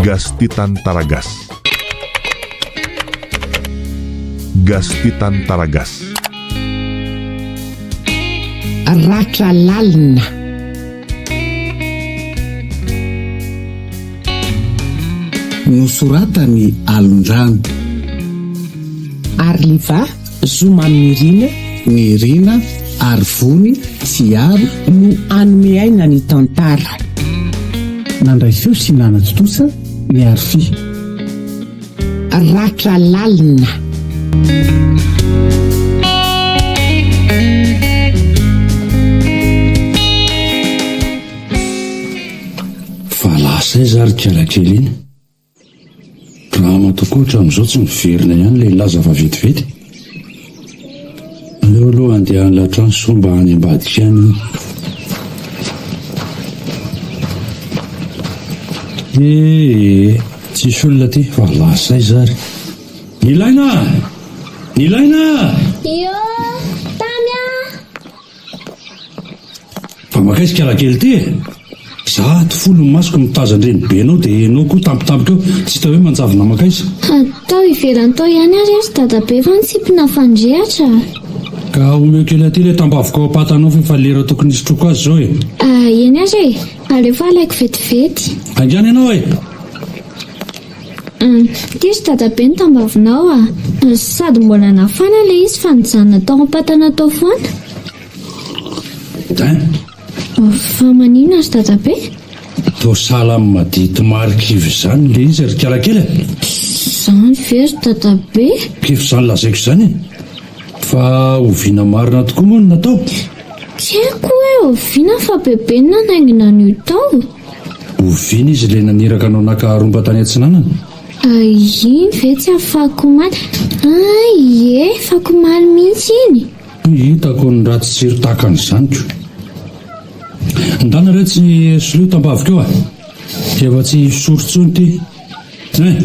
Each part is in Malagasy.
Gas Titan Taragas. Gas Titan Taragas. Ratra lalina. Nosoratan'i Alondrano. Arliva, Zoma Nirina. Nirina, Arivony, Tsiaro. No hanome aina ny tantara. Nandray feo sy nanatontosa ny Arfi. Ratra lalina. Fa lasa aiza ary kialakely iny? Ramatoa koa hatramin'izao tsy miverina ihany ilay nilaza fa vetivety. Aleo aloha handeha any latrano soa mba any ambadika any iny. Ee, tsisy olona aty fa lasa aiza ary? Nilaina! Nilaina! Io, tamy a! Fa makaiza ikalakely ity e? Za ato folo ny masoko mitazan-drenibenao dia enao koa tampotampoka eo tsy hita hoe manjavona makaiza. Tao ivelany tao ihany ary ry dadabe fa nitsimpona fandrehatra a! Ka omeo kely aty ilay tambaviko ao am-patanao fa efa lera tokony hisotroako azy izao e! Eny ary e! Aleo fa alaiko vetivety. Haingana ianao e! Ity ry dadabe ny tambavinao a! Sady mbola nafana ilay izy fa nijanona tao am-patana tao foana. Hein? Fa maninona ry dadabe? Toa sahala amin'ny madity marikivy izany ilay izy ry kalakely a! Izany ve ry dadabe? K'efa izany lazaiko izany e! Fa oviana marina tokoa moa no natao? Tsy haiko hoe oviana fa bebe no nanaingina an'io tao. Oviana izy ilay naniraka anao naka haromba tany atsinanana? Iny ve tsy afakomaly? Ah ie, afakomaly mihitsy iny. Hitako ny ratsy tsiro tahaka an'izany ko. Ndana re tsy soloy tambaviko eo a! Efa tsy hisotro intsony ity. Hein!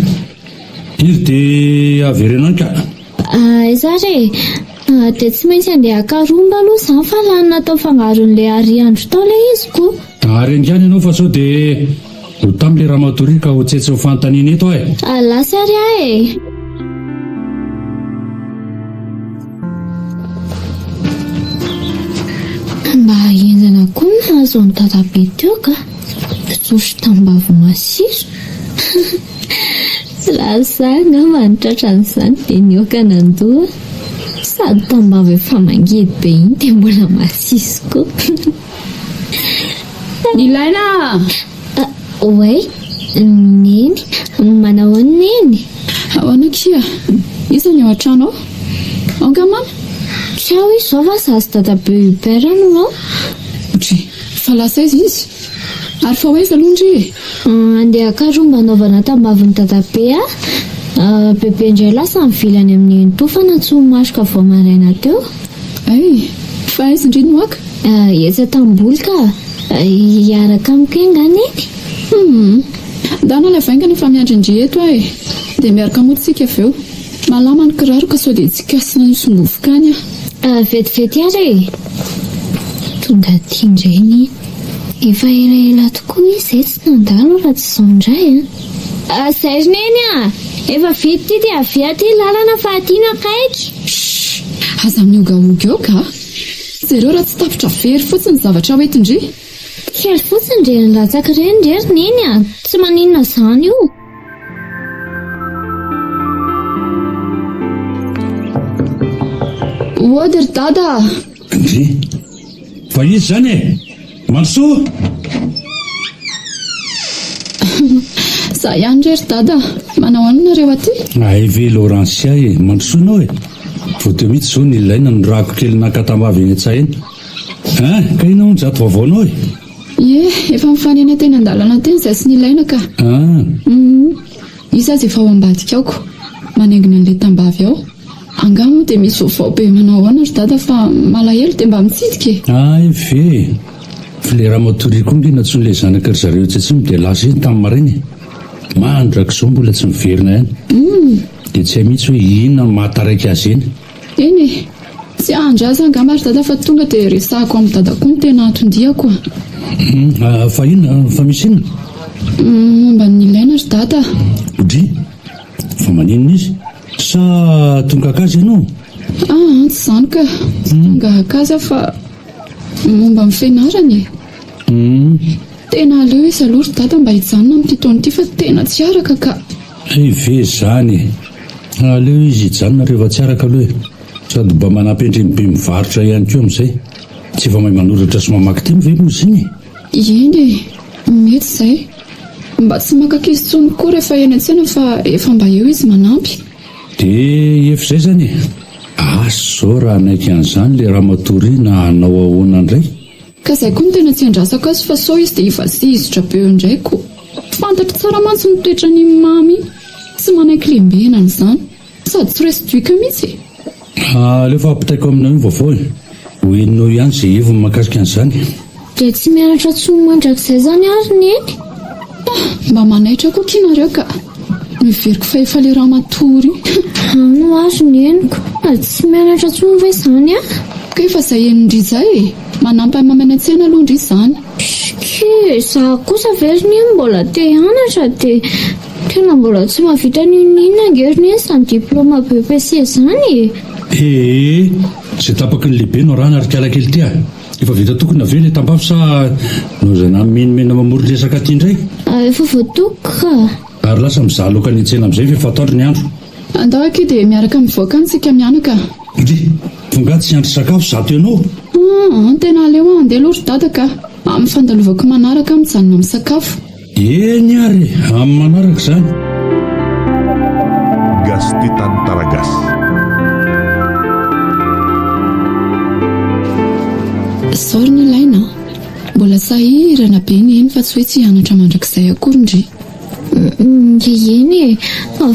Iry dia avereno any ka. Aiza ary e! Dia tsy maintsy andeha haka romba aloha izany fa lany natao fangaron'ilay hariandro tao ilay izy ko. Ary haingana ianao fa sao dia ho tamy ilay ramatoa ry ka ho tsetsin'ny fanontaniana eto aho e! Lasa ary aho e! Mba henjana koa ny nahazo an'i dadabe teo ka! Mpitsotro tambavy masira! Raha za angamba no tratran'izany dia nihoaka nandoa. Sady tambavy efa mangidy be iny dia mbola masiso koa. Nilaina a! Oay, Neny, manao ahoana Neny? Ahoana akia? Iza ny ao an-trano ao? Ao angaha Mama? Tsy ao izy izao fa za sy Dadabe Hubert no ao. Ndry, fa lasa aiza izy? Ary fa ho aiza aloha ndry e? Andeha haka romba hanaovana tambavin'i Dadabe aho. Bebe indray lasa nivily any amin'ny Nenitoa fa nantsoin'i Marc vao maraina teo. Hay, fa aiza ndry no haka? Etsy Antamboly ka! Hiaraka amiko enga Neny? Hum! Ndana ilay vaingana fa miandry ndry eto aho e! Dia miaraka mody isika avy eo. Malama ny kiraro ka sao dia tsy kasina hisongovoka any aho. Vetivety ary e! Tonga aty indray Neny. Efa elaela tokoa izy izay tsy nandalo raha tsy izao indray an! Izay ry Neny a! Efa vita ity dia avia aty lalana fa aty no akaiky! Shh! Aza mihogahoga eo ka! Jereo raha tsy tapitra very fotsiny ny zavatra hoentin-dry. Kely fotsiny ireny latsaka ireny re ry Neny a! Tsy maninona izany io. Ody ry Dada a! Ndry! Fa iza izany e? Mandrosoa! Za ihany re ry Dada a! Manao ahoana nareo aty? Hay ve Laurencia e! Mandrosoa ianao e! Vao teo mihitsy izao nilaina ny rako kely naka tambavy eny an-tsaha eny. Hein! Ka inona hono izato vaovaonao e? Ie, efa nifanena teny an-dalana teny izahay sy Nilaina ka. Ah! Hum, izy aza efa ao ambadika ao ko. Manaingina an'ilay tambavy ao. Angaha moa dia misy vaovao be manao ahoana ry Dada fa malahelo dia mba mitsidika e! Hay ve e! Fa ilay ramatoa ry koa nge nantsoin'ilay zanaky ry zareo etsy atsimo dia lasa iny tamin'ny maraina e! Mandrak'izao mbola tsy miverina ihany. Hum! Dia tsy hay mihitsy hoe inona no mahataraiky azy eny. Eny e! Tsy hahandry azy angamba ry Dada fa tonga dia resahako amin'i Dada koa ny tena anton-diako a! Hum, fa inona? Fa misy inona? Momba ny ilaina ry dada. Dry, fa maninona izy? Sa tonga haka azy ianao? Aa, tsy izany ka. Tsy tonga haka azy aho fa momba ny fianarany e. Tena aleo izy aloha ry dada mba hijanona amin'ity taona ity fa tena tsy araka ka. Hay ve izany e! Aleo izy hijanona rehefa tsy araka aloha e! Sady mba manampy an-dRenibe mivarotra ihany koa amin'izay. Tsy efa mahay manoratra sy mamaky teny ve moa izy iny e? Eny e! Mety izay. Mba tsy maka ankizy intsony koa rehefa eny an-tsena fa efa mba eo izy manampy. Dia efa izay izany e! Asa izao raha hanaiky an'izany ilay ramatoa ry na hanao ahoana indray? Ka izay koa no tena tsy andrasako azy fa sao izy dia hivazizitra be eo indray ko! Fantatro tsara mantsy ny toetran'iny Mamy iny, tsy manaiky lembenana izany, sady tsy resy duc mihitsy e! Aleo fa ampitaiko aminao iny vaovao e! Ho henonao ihany izay heviny mahakasika an'izany. Dia tsy mianatra intsony mandrakizay izany ary Neny? Ah! Mba manaitra koa ki nareo ka! Noheveriko fa efa le ramatoa ry. Any ho azy ny henoko. Ary tsy mianatra intsony ve izany aho? Ka efa izay henon-dry izay e! Manampy an'i Mamy any an-tsena aloha ndry izany. Psky! Za kosa ve ry Neny mbola te hianatra dia tena mbola tsy mahavita n'inon'inona ange ry Neny izany diplaoma BEPC izany e! Ee! Izay tapaky ny lehibe no arahana ry kiala kely ity a! Efa vita tokona ve ilay tambavy sa naozana mimenomenona mamoron-dresaka aty indray? Efa voatoko ka! Ary lasa mizaha laoka any an-tsena amin'izay ve fa atoandro ny andro? Andao akia dia miaraka mivoaka any tsika mianaka. Ndry! Fa nga tsy hiandry sakafo zato ianao? Aa! Tena aleo aho handeha aloha ry dada ka! Amin'ny fandalovako manaraka aho mijanona misakafo. Eny ary e! Amin'ny manaraka izany. Gasy tia tantara gasy. Zao ry Nilaina a! Mbola sahirana be ny eny fa tsy hoe tsy hianatra mandrakizay akory ndry. Eny e!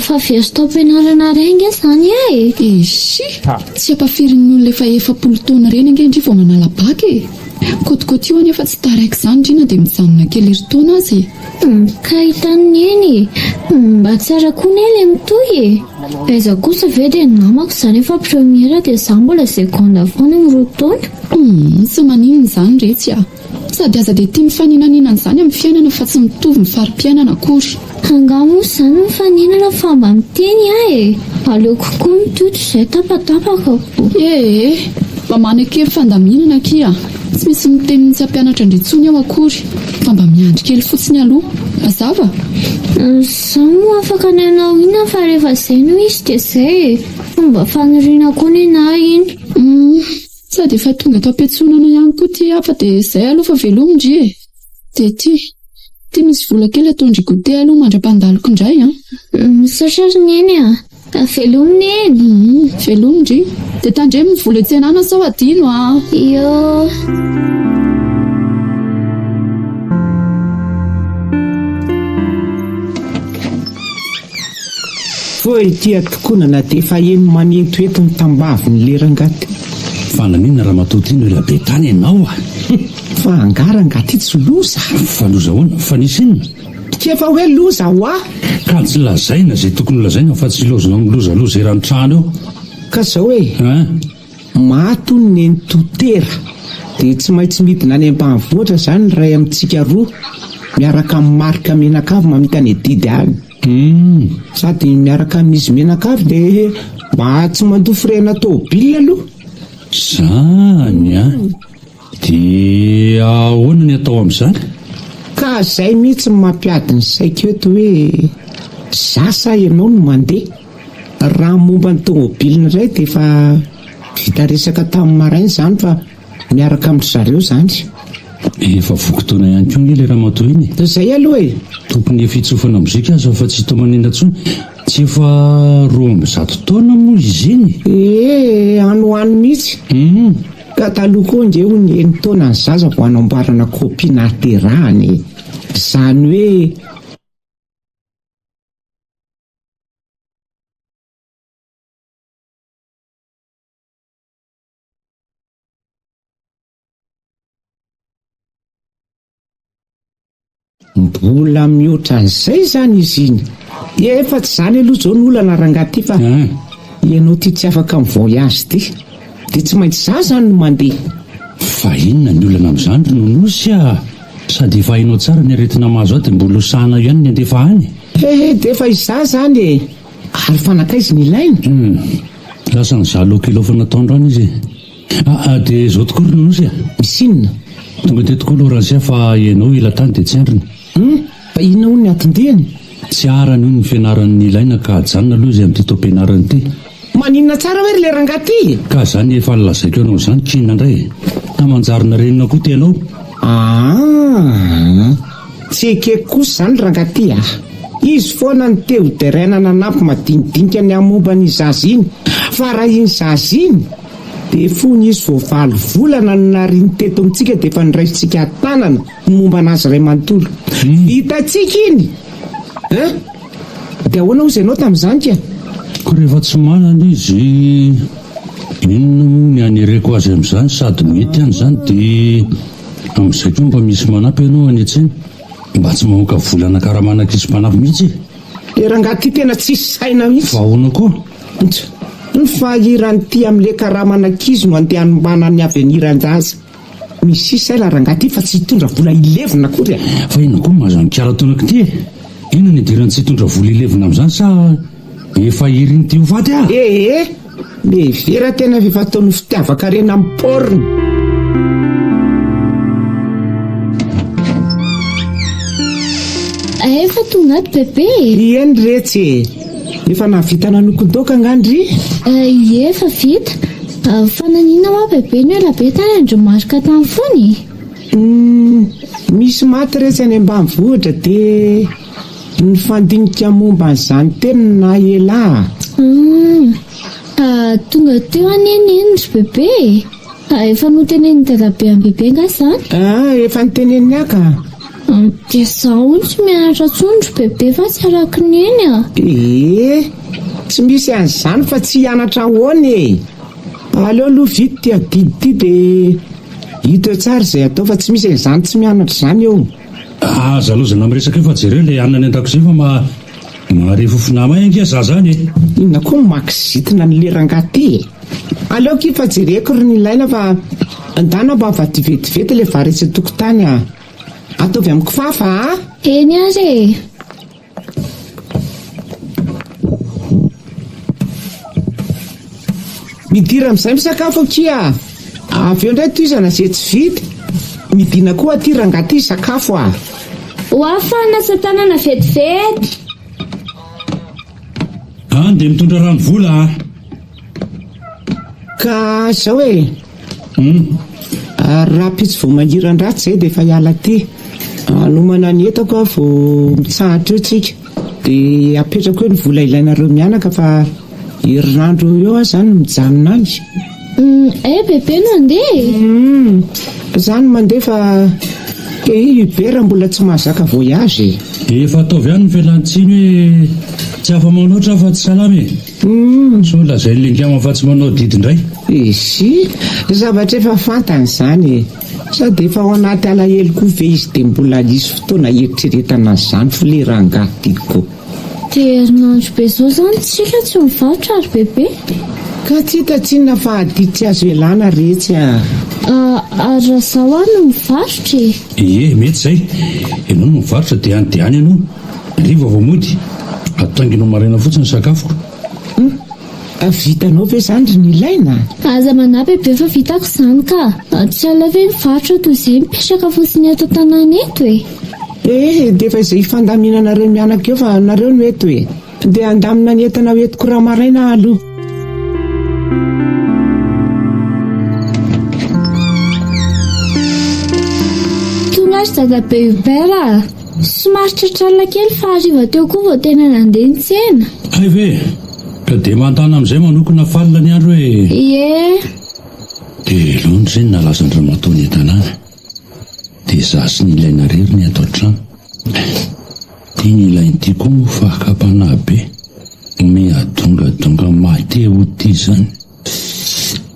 Fa very tao am-pianarana iray ange izany aho e! Eshi! Tsy ampafirin'ny olona efa 40 taona ireny ange ndry vao manala bac e! Kôtikôty io anefa tsy taraiky izany ndry na dia mijanona kely herintaona aza e! Ka hitan'i Neny e! Mba tsara koa anie ilay mitohy e! Aiza kosa ve dia ny namako izany efa première dia izaho mbola seconde foana ny roa taona? Humm! Tsy maninona izany retsy a! Sady aza dia tia mifaninaninana izany amin'ny fiainana fa tsy mitovy ny fari-piainana akory. Angaha moa izany mifaninana fa mba miteny aho e! Aleoko koa mitohy toy izay tapatapaka ko. Ee, mba maneke fandaminana akia a! Tsy misy miteny ny tsy hampianatra an-dry intsony aho akory fa mba miandry kely fotsiny aloha. Mazava? Izaho moa afaka ny hanao inona fa rehefa izay no izy dia izay e! Fomba faniriana koa nenahy iny. Humm. Sady efa tonga eto am-piantsonana ihany koa ity aho fa dia izay aloha fa velomy ndry e! Dia ity, ity misy vola kely ataon-dry goûter aloha mandra-pandaloko indray an! Misaotra ry Neny a! Velomy Neny! Humm, velomy ndry! Dia tandremo ny vola itsenana sao adino an! Ioo! Foa ity atokonana dia efa heno manentoento ny tambaviny le rangahy ty. Fa naninona ramatoa ty no ela be tany ianao a? Fa angaha rangahy ty tsy loza? Fa loza ahoana? Fa nisy inona? K'efa hoe loza hoa! Ka tsy lazaina izay tokony ho lazaina fa tsy ilaozanao milozaloza eran'ny trano eo. Ka zao e! Hein? Maty hono nenitoa tera dia tsy maintsy midina any ambanivohitra zany ny iray amintsika roa miaraka amin'i Marc mianakavy mamita ny adidy any. Humm. Sady miaraka amin'izy mianakavy dia mba tsy mandoa frais-na tôbila aloha. Zany an! Dia ahoana ny atao amin'izany? Ka zay mihitsy no mampiady ny saiko eto hoe za sa ianao no mandeha? Raha momba ny tômôbilina indray dia efa vita resaka tamin'ny maraina izany fa Miaraka amin-dry zareo izany. Efa voky taona ihany koa ange ilay ramatoa iny e. Izay aloha e! Tokony efa hitsofana mozika aza fa tsy hitomanina intsony. Tsy efa 102 taona moa izy iny? Ee, any ho any mihitsy. Ka taloha koa ange hono enin-taona ny zaza vao hanamboarana kopia nahaterahana e! Izany hoe. Mbola mihoatra an'izay izany izy iny. Efa tsy izany aloha izao ny olana rangahy ty fa ianao ty tsy afaka mi-voyage ty. Dia tsy maintsy za izany no mandeha. Fa inona ny olana amin'izany ry Nonosy a! Sady efa hainao tsara ny aretina mahazo ahy dia mbola ho sahanao ihany ny handefa any? He, dia efa izaho izany e! Ary fa nankaiza ny ilaina? Hum, lasa nizaha laoka ilaofana tao androany izy e! Ah, dia izao tokoa ry Nonosy a! Misy inona? Tonga teto koa Laurencia fa ianao ela tany dia tsy andriny. Hum, fa inona hono ny anton-diany? Tsy arany hono ny fianaran'ny ilaina ka ajanona aloha izy amin'ity taom-pianarana ity. Maninona tsara hoe ry le rangahy ty? Ka zany efa nolazaiko anao zany k'inona indray e? Ka manjary narenina koa ty anao? Aa! Tsy ekeko kosa zany rangahy ty a! Izy foana no te ho deraina nanampy madinidinika ny momba an'iny zaza iny, fa raha iny zaza iny dia fony izy vao valo volana no nariny teto amintsika dia efa noraisintsika an-tanana ny momba an'azy iray manontolo. Vitantsika iny! Hein? Dia ahoana hozy ianao tamin'izany ka? Koa rehefa tsy manana izy, inona moa ny hanereko azy amin'izany sady mety any izany dia amin'izay koa mba misy manampy ianao any an-tsena. Mba tsy mamoaka vola hanakaramana ankizy mpanampy mihitsy e! Le rangahy ty tena tsisy saina mihitsy. Fa ahoana koa? Ntsy. Ny fahiran'ity amin'le karaman'ankizy no andeha hanombanany ny avenir-an-jaza. Misy ela rangahy ty fa tsy hitondra vola hilevina akory a! Fa inona koa no mahazo an'i Kiala tonaka ity e? Inona no idiran'ny tsy hitondra vola hilevina amin'izany sa efa irin'ity ho faty ah? Ee! Mihevera tena fa efa ataony ho fitiavan-karena amin'ny porn. Efa tonga ato bebe e! Eny retsy e! Efa nahavita nanokon-daoka angaha ndry? Ie efa vita. Fa naninona hoa bebe no ela be tany an-dry Marc tany foana e? Humm, misy maty retsy any ambanivohitra dia nifandinika momba an'izany teny na elah a! Humm, tonga teo anie neny ry bebe e! Efa notenenin'i dadabe an'i bebe angaha izany? Ah, efa noteneniny ahy ka! Dia izaho hono tsy mianatra intsony ry bebe fa tsy araky neny a! Ee, tsy misy an'izany fa tsy hianatra ahoana e! Aleo aloha vita ity adidy ity dia hita eo tsara izay atao fa tsy misy an'izany tsy mianatra izany eo. Aza lozana miresaka eo fa jereo ilay hanina any an-dakozia fa ma mahare fofona may ange za zany e! Inona koa no mahakizitina an'le rangahy ty e? Aleo akia fa jereko ry Nilaina fa ndana mba avadio vetivety le vary etsy an-tokotany a! Ataovy amin'ny kifafa a! Eny ary e! Midira amin'izay misakafo akia! Avy eo indray tohizana izay tsy vita. Midina koa aty rangahy ty hisakafo a! Ho ahy fa hanasa tanana vetivety. Any dia mitondra rano vola a! Ka izao e! Hum. Ary rahampitso vao mangiran-dratsy izay dia efa hiala aty. Hanomana ny entako aho vao mitsahatra eo tsika. Dia apetrako eo ny vola ilainareo mianaka fa herinandro eo eo aho izany no mijanona any. Hum, eh bebe no handeha e! Hum, za no mandeha fa ke i Hubert mbola tsy mahazaka voyage e! Efa ataovy ihany ny fialan-tsiny hoe tsy afa-manoatra aho fa tsy salama e! Humm. Sao lazain'i Lingama fa tsy manao adidy indray. Izy, zavatra efa fantany izany e! Sady efa ao anaty alahelo koa ve izy dia mbola hisy fotoana hieritreretana an'izany fle rangahy ty ko. Dia herinandro be zao zany tsika tsy mivarotra ry bebe? Ka tsy hita tsinona fa adidy tsy azo ialana retsy a! Ary raha zaho ary no mivarotra e? Ie, mety izay. Ianao no mivarotra dia any dia any ianao. Hariva vao mody. Atainginao maraina fotsiny ny sakafoko. Hum! Vitanao ve izany ry Nilaina? Aza manahy bebe fa vitako izany ka! Tsy aleo ve mivarotra toy izay mipetraka fotsiny eto an-tanàna eto e? Eh! Dia efa izay hifandaminanareo mianaka eo fa nareo no eto e! Dia handamina ny entana ho entiko ramaraina aho aloha. Tonga ary dadabe Hubert a! Somary tratralina kely fa hariva teo koa vao tena nandeha ny tsena. Hay ve? Ka dia mandana amin'izay manokona falina ny andro e! Ie. Dia loha ndry ny nalazan-dramatoa ny an-tanàna. Dia izaho sy ny ilaina irery ny ato an-trano. Ity ny ilaina ity koa moa fakam-panahy be. Miadongadonga maha-te ho tia izany.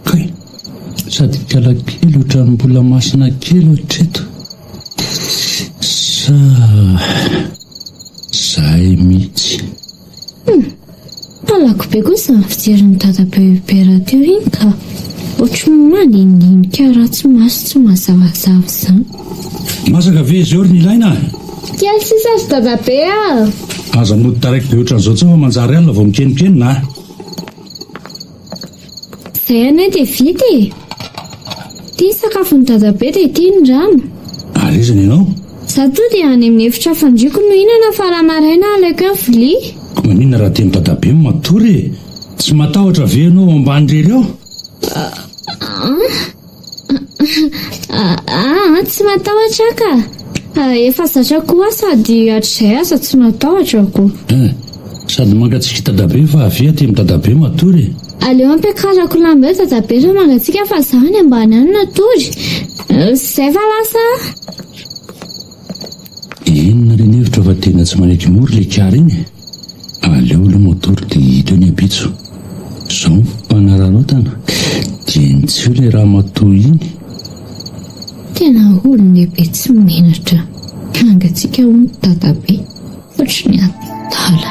Kay! Sady ikala kely ohatran'ny mbola masina kely hatreto. Sa zay mihitsy. Hum! Halako be koa izany fijerin'i dadabe Hubert teo iny ka. Ohatry ny mandinidinika ratsy maso tsy mazavazava izany. Masaka ve izy eo ry Nilaina a? Kely sisa ry dadabe a! Aza mody taraiky be ohatran'izao intsony fa manjary alina vao mikenokenona a! Izay anie dia vita e! Ity ny sakafon'i dadabe dia ity ny rano. Ary aiza ny anao? Za to dia any amin'ny efitra fandriako no hihinana fa raha maraina alaiko eo ny vilia. Ko maninona raha aty amin'i dadabe no matory e? Tsy matahotra ve ianao ao ambany irery ao? Aa, tsy matahotra aho ka! Efa zatra koa aho sady hatrizay aza tsy natahotra ko. Eh, sady mangatsiaka dadabe fa avia aty amin'i dadabe matory e. Aleo ampiakarako lamba eo dadabe raha mangatsiaka fa za any ambany any natory. Zay fa lasa aho. Inona re ny hevitra fa tena tsy manaiky mora ilay kara iny e? Aleo aloha matory dia hita eo ny ampitso. Izao ny fanararaotana dia ny tsy eo ilay ramatoa iny. Tena olon-dehibe tsy menatra. Mangatsiaka hono dadabe. Ohatry ny adala.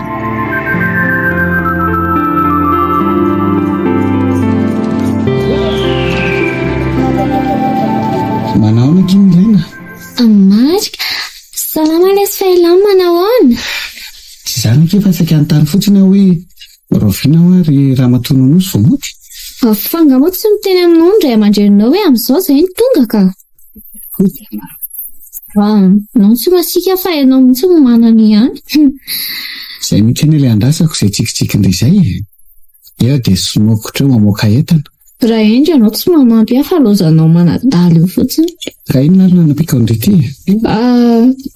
Manahoana akia Milaina? Marika, salama lesy Fahelam, manahoana? Tsy izany akia fa saika hanontany fotsiny aho hoe rahoviana hoa ry ramatoa Nonosy vao mody? Fa angaha moa tsy miteny aminao ny ray aman-dreninao hoe amin'izao izay no tonga ka? Non tsy masiaka fa ianao mihitsy no manana ihany. Izay mihitsy anie ilay andrasako izay tsikitsikin-dry izay e! Eo dia smokotra eo mamoaka entana. Raha hendry ianao tsy manampy ahy fa lozanao manadala eo fotsiny. Ka inona ary no nanampiako an-dry ity e?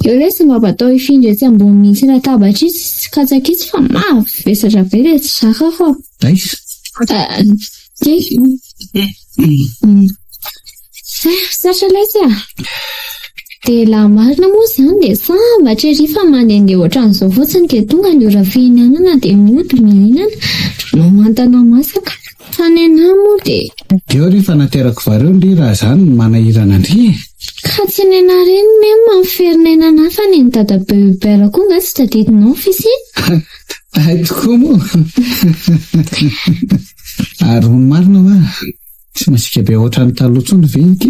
Eo lesy mba atao hifindra etsy ambony mihitsy latabatra itsy sy katsaka itsy fa mavesatra be ilay tsy zakako a. Aiza? Ty. Misaotra lesy a! Dia laha marina moa izany dia sambatra ery fa mandehandeha ohatran'izao fotsiny dia tonga ny ora fihinanana dia mody mihinana, mamantana masaka. Fa ny anah moa dia. Eo re fa naterako vary eo ndry raha izany no manahirana ndry e! Ka tsy ny anah ireny meme mampiferinaina anah fa nen'i dadabe Hubert koa nga tsy tadidinao ny fisiany? Hay tokoa moa! Ary hono marina hoa, Tsy masiaka be ohatran'ny taloha intsony ve ity?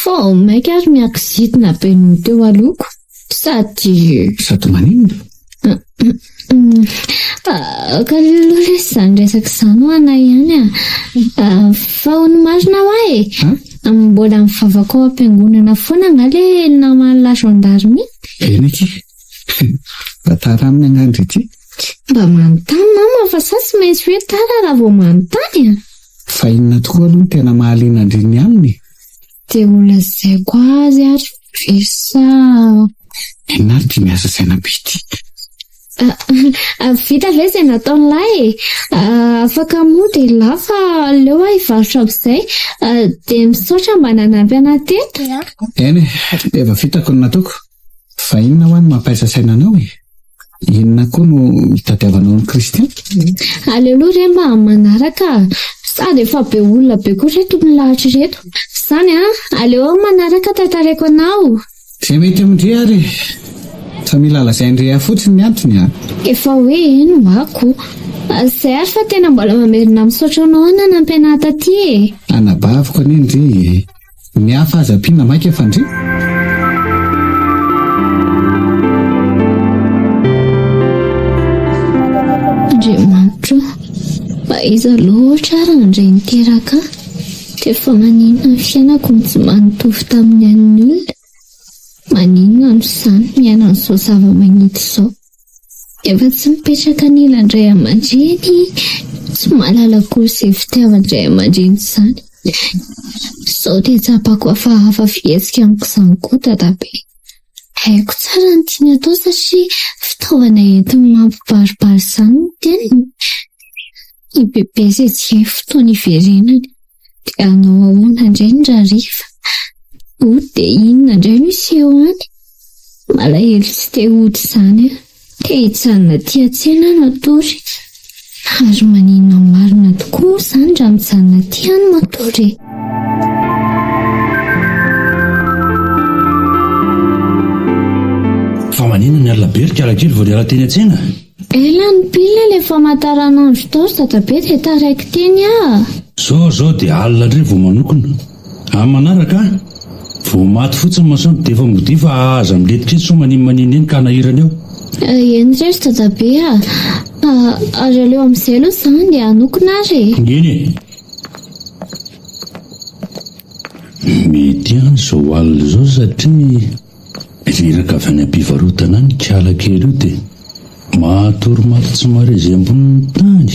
Vao mainka ary mihakizitina be noho ny teo aloha ko. Sady. Sady maninona? Aoka aloha lesy izany resaka izany ho anay ihany a. Fa hono marina hoa e. Mbola mivavaka ao am-piangonana foana angaha ilay naman'i la gendarmerie? Eny akia. Mba tara aminy angaha ndry ity? Mba manontany mama fa sa tsy maintsy hoe tara raha vao manontany a? Fa inona tokoa aloha no tena mahaliana an-dry ny aminy e? Dia ho lazaiko azy ary ve sa. Inona ary ity miasa saina be ity? Vita ve izay nataon'lahy e? Afaka mody elah fa aleo aho hivarotra amin'izay. Dia misaotra mba nanampy anah teto. Eny e, efa vitako ny nataoko. Fa inona hoa no mampaisa saina anao e? Inona koa no itadiavanao an'i Christian? Aleo aloha re mba amin'ny manaraka a! Sady efa be olona be koa ireto milahatra ireto. Izany an! Aleo amin'ny manaraka tantaraiko anao. Izay mety amin-dry ary e! Fa mila lazain-dry ahy fotsiny ny antony a! Efa hoe eny hoa ko! Izay ary fa tena mbola mamerina misaotra anao aho nanampy anah taty e! Anabaviko anie ndry e! Ny hafa aza ampiana maika fa ndry. Andriamanitra o, mba iza loatra ary ny ray niteraka ahy? Dia fa maninona ny fiainako no tsy mba nitovy tamin'ny an'ny olona? Maninona no izany miaina an'izao zava-mangidy izao? Efa tsy mipetraka anilan-dray aman-dreny, tsy mahalala akory izay fitiavan-dray aman-dreny izany. Izao dia tsapako hafahafa fihetsika amiko izany koa dadabe. Haiko tsara ny tiany atao satria fitaovana entiny mampibaribary izany ny teniny. I bebe izay tsy hay fotoana hiverenany. Dia hanao ahoana indray ny rahariva? Hody dia inona indray no hiseho any? Malahelo tsy te hody izany aho. Te hijanona aty an-tsena aho matory. Ary maninona marina tokoa moa izany raha mijanona aty aho no matory e? Fa maninona ny alina be ry kalakely vao niala teny an-tsena? Ela ny pile ilay famantaranandro tao ry dadabe dia taraiky teny aho. Zao zao dia alina indray vao manokona. Amin'ny manaraka an! Vao maty fotsiny masoandro dia efa modia fa aza milentika eny sao maninomanino eny ka hanahirana eo. Eny re ry dadabe a! Ary aleo amin'izay aloha izany dia hanokona ary e! Eny e! Mety ihany izao alina izao satria reraka avy any am-pivarotana any ikala kely io dia matory maty tsy mahare izay ambonin'ny tany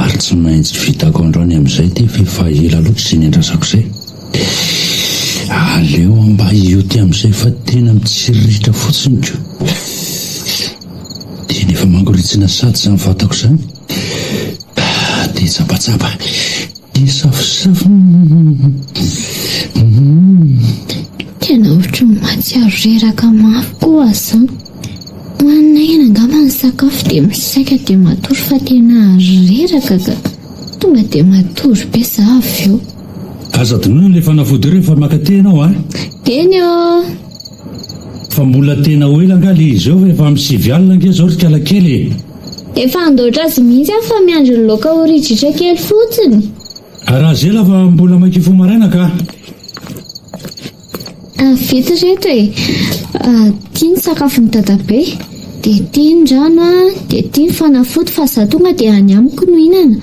ary tsy maintsy vitako androany amin'izay ity fa efa ela loatra izay niandrasako izay. Aleo mba hioty amin'izay fa tena mitsiriritra fotsiny ko. Tena efa mangoritsina sady izany vatako izany. Dia tsapatsapa. Hisafosafo Tena ohatran'ny mahatsiaro reraka mafy koa aho izany. Hohanina hena angamba ny sakafo dia misaika dia matory fa tena reraka ka. Tonga dia matory be za avy eo. Aza adinoina ilay fanafody eo rehefa maka thé ianao a! Eny ô! Fa mbola tena ho ela angaha ilay izy eo fa efa amin'ny sivy alina ange izao ry kalakely e! Efa handoatra azy mihitsy aho fa miandry ny laoka ho ridritra kely fotsiny. Raha zela fa mbola maika hifoha maraina ka. Vita ireto e! Ity ny sakafon'i dadabe, dia ity ny rano an, dia ity ny fanafody fa za tonga dia any amiko no hihinana.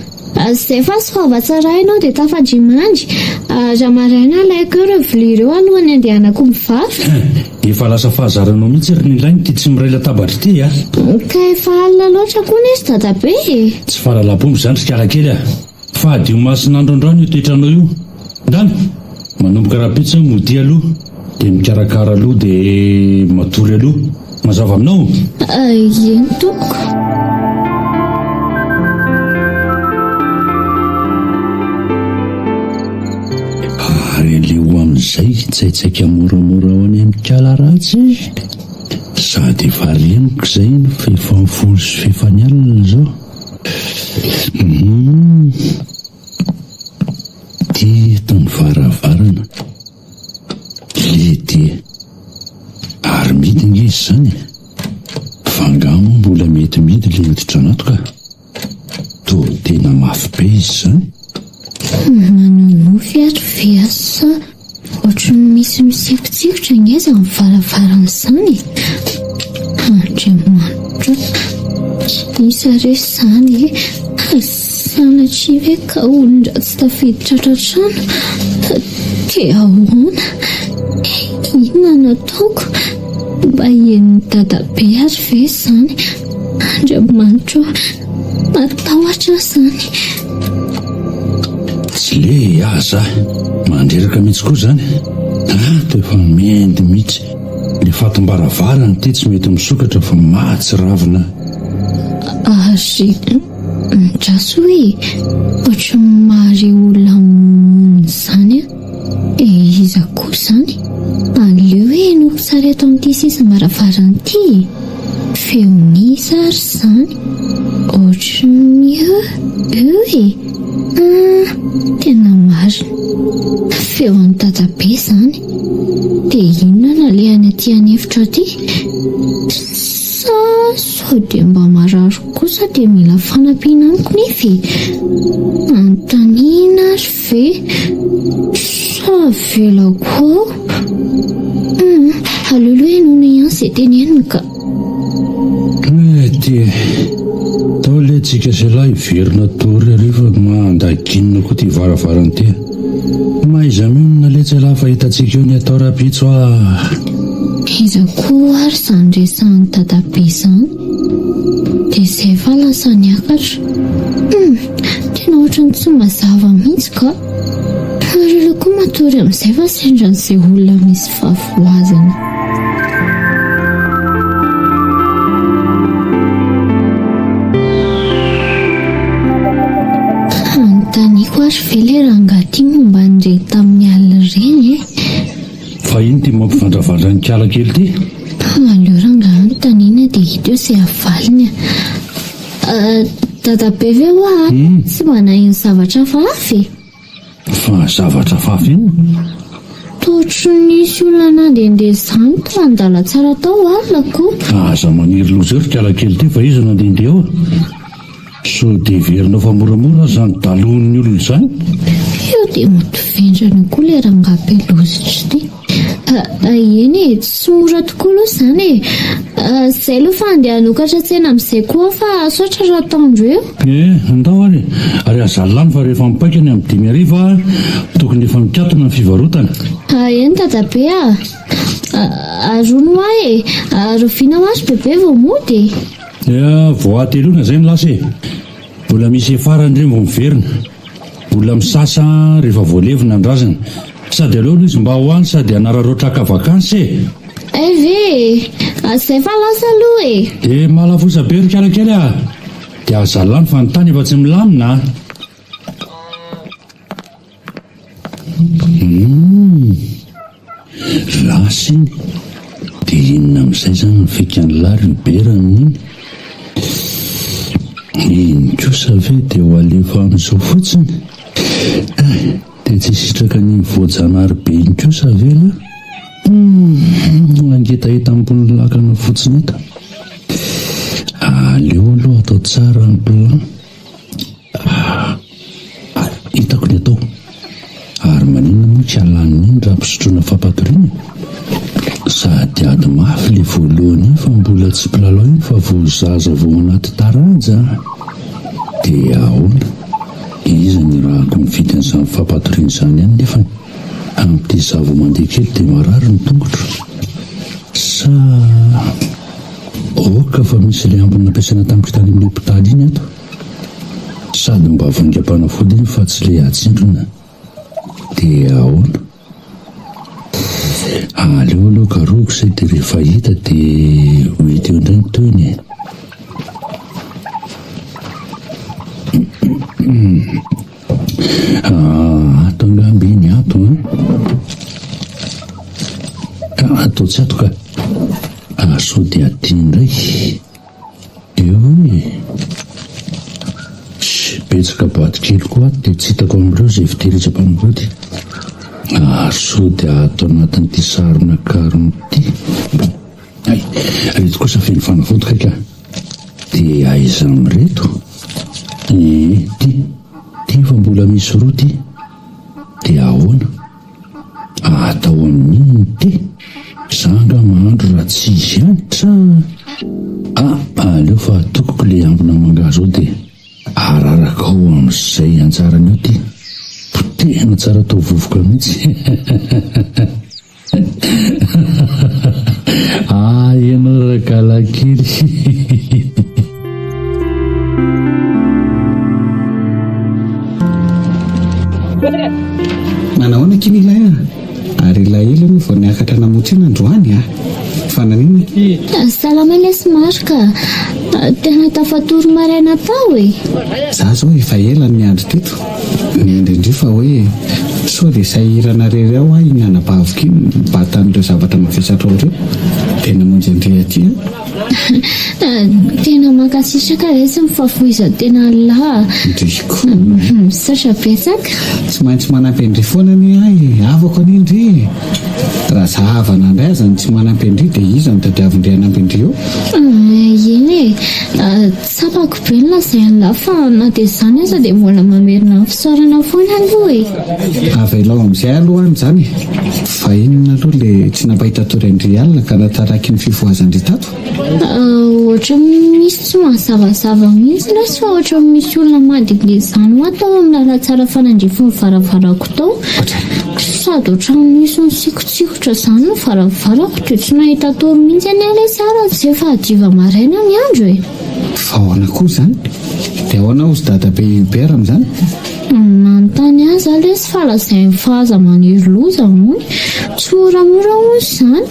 Izay fa soava tsara ianao dia tafandrimandry. Raha maraina alaiko eo ireo vilia ireo alohan'ny handehanako mivarotra. Efa lasa fahazaranao mihitsy ry Nilaina ity tsy miray latabatra ity a! Ka efa alina loatra koa anie ry dadabe e! Tsy fahalalam-pomba izany ry kalakely a! Fadio masin'andro androany io toetranao io. Ndana! Manomboka rahampitso aho modia aloha, dia mikarakara aloha dia matory aloha. Mazava aminao? Eny tompoko. Ary aleo amin'izay hitsaitsaika moramora ho any amin'ny kala ratsy Sady efa reniko izay ny fefany folo sy fefany alina izao. Hum. Ty eto ny varavarana. Lety. Ary mihidy ange izy izany e. Fa angaha moa mbola mety mihidy ilay hoditra anaty ka. Toa tena mafy be izy izany. Manonofy ary ve aho sa ohatran'ny misy misikotsikotra ange izany varavarana izany e? Andriamanitra o! Iza re izany e? Sanatria ve ka olon-dratsy tafiditra ato an-trano? Dia ahoana? Inona no ataoko? Mba henon'i dadabe ary ve izany? Andriamanitra o! Matahotra aho izany. Tsy le aza mandreraka mihitsy koa izany. Ato efa mendy mihitsy. Le fatim-baravarana ity tsy mety misokatra fa mahatsiravina. Ary andraso hoe ohatran'ny mahare olona mamono izany aho. Dia iza koa izany? Aleo hoe henoiko tsara eto amin'ity sisim-baravarana ity e! Feon'iza ary izany? Ohatran'ny eo eo e! Ah, tena marina. Feon'i Dadabe izany. Dia inona no alehany aty an'efitra aty? Sa sao dia mba marary kosa dia mila fanampiana amiko nefa e? Anontaniana ary ve sa avelako ao? Hum, aleo aloha henoina ihany izay teneniny ka. Mety e. Tao le tsika sy lahy hiverina hatory hariva mandaginina koa ty varavarana ty. Mahaiza mionona letsy elah fa hitantsika eo ny atao rahampitso ah. Iza koa ary izany resahan'i dadabe izany? Dia izay fa lasa niakatra. Hum, tena ohatran'ny tsy mazava mihitsy ka. Ary aleo koa matory amin'izay fa sendra an'izay olona misy fahavoazana. Anontaniako ary ve ilay rangahy ity momba an'ireny tamin'ny alina ireny e? Fa ino ity mampivandravandra an'i kala kely ity? Aleo rangahy anontaniana dia hita eo izay havaliny a. Dadabe ve hoa tsy mba naheno zavatra hafahafa e? Fa zavatra hafahafa inona? Toa ohatry ny nisy olona nandehandeha izany tao an-dalantsara tao alina ko. Aza maniry loza eo ry kala kely ity fa iza no nandehandeha eo? Sao dia heverinao fa moramora aza izany daloan'ny olona izany? Io dia mody vendrana koa ilay rangahy be lozitra ity. Eny e, tsy mora tokoa aloha izany e. Izay aloha fa andeha hanokatra tsena amin'izay koa aho fa saotra raha atoandro eo. E, andao ary e. Ary aza lany fa rehefa mipaika ny amin'ny 5 hariva tokony efa mikatona ny fivarotana. Eny dadabe a. Ary hono hoa e, rahoviana hoa ry bebe vao mody e? Dia vao hateloana izay no lasa e. Mbola misy farany ireny vao miverina. Mbola misasa rehefa voalevina ny razana. Sady aleo aloha izy mba ho any sady hanararaotra haka vakansy e. Hay ve e! Izay fa lasa aloha e! Dia mahalafosa be ry kalakely a! Dia aza lany fa ny tany efa tsy milamina a! Humm! Lasa iny! Dia inona amin'izay izany ny fikan'lah ry Hubert amin'iny? Iny kosa ve dia ho alefa amin'izao fotsiny? Eh! Dia tsy hisitraka an'iny voajanahary be iny kosa ve lah? Humm! Hangetaheta ambony lakana fotsiny eto. Aleo aloha atao tsara ny plan. Ah! Hitako ny atao. Ary maninona moa tsy alanina iny raha ampisotroina fampatoriana e? Sady ady mafy ilay voalohany iny fa mbola tsy mpilalao iny fa vao zaza vao anaty taranja a! Dia ahoana? Iza no irahako mividy an'izany fampatoriana izany ihany nefany amin'ity izaho vao mandeha kely dia marary ny tongotro? Sa ok fa misy ilay ambiny nampiasaina tamiko tany amin'ny hopitaly iny ato? Sady mba vaingam-panafody iny fa tsy le atsindrona. Dia ahoana? Aleo aloha karohiko izay dia rehefa hita dia ho hita eo indray ny tohiny e. Ah, ato angamba iny ato an. Ah, ato tsy ato ka. Ah, sao dia aty indray. Eo e! Tch, betsaka boaty kely koa ato dia tsy hitako amin'ireo izay fitehirizam-panafody. Ary sao dia ato anatin'ity sarona karona ity? Hay, ireto kosa feno fanafody kay ka. Dia aiza amin'ireto? Ee, ity, ity fa mbola misy roa ity. Dia ahoana? Atao amin'inona ity? Za angaha mahandro raha tsy izy ihany sa? Ah, aleo fa atokiko le ambina mangahazo ao dia araraka ao amin'izay anjarany eo ty. Potehina tsara atao vovoka mihitsy. Ah, ianao rakalakely. Manahoana akia Milay a? Ary ilay ela ianao vao niakatra namonjy iny androany a? Fa naninona akia? Salama lesy Marc a! Tena tafatory maraina tao e! Za zao efa ela no niandry teto, niandry indreo fa hoe sao dia sahirana rery ao aho iny anabaviko iny mibata an'ireo zavatra mavesatra ao ireo dia namonjy an-dry aty a! Tena mankasitraka lesy ny fahafoizan-tena an'lah. Ndry koa. Misaotra betsaka. Tsy maintsy manampy an-dry foana anie aho e, havako anie ndry e. Raha za havana ndray aza no tsy manampy an-dry dia iza no tadiavin-dry hanampy an-dry eo? Eny e, tsapako be ny lazain'lah fa na dia izany aza dia mbola mamerina ny fisaorana foana aloha e. Avelao amin'izay aloha any izany e. Fa inona aloha le tsy nampahita tory an-dry alina ka nataraiky ny fifohazan-dry tato? Ohatran'ny misy tsy mazavazava mihitsy lesy fa ohatran'ny misy olona mandinika izany hoa tao amin'ny lalantsara fanandrify ny varavarako tao. Sady ohatran'ny misy misikotsikotra izany ny varavarako dia tsy nahita tory mihitsy anie lesy aho raha tsy efa hadiva maraina ny andro e! Fa ahoana koa izany? Dia ahoana hozy dadabe Hubert amin'izany? Nanontany ahy za lesy fa lazainy fa aza maniry loza hono. Tsy moramora hono izany.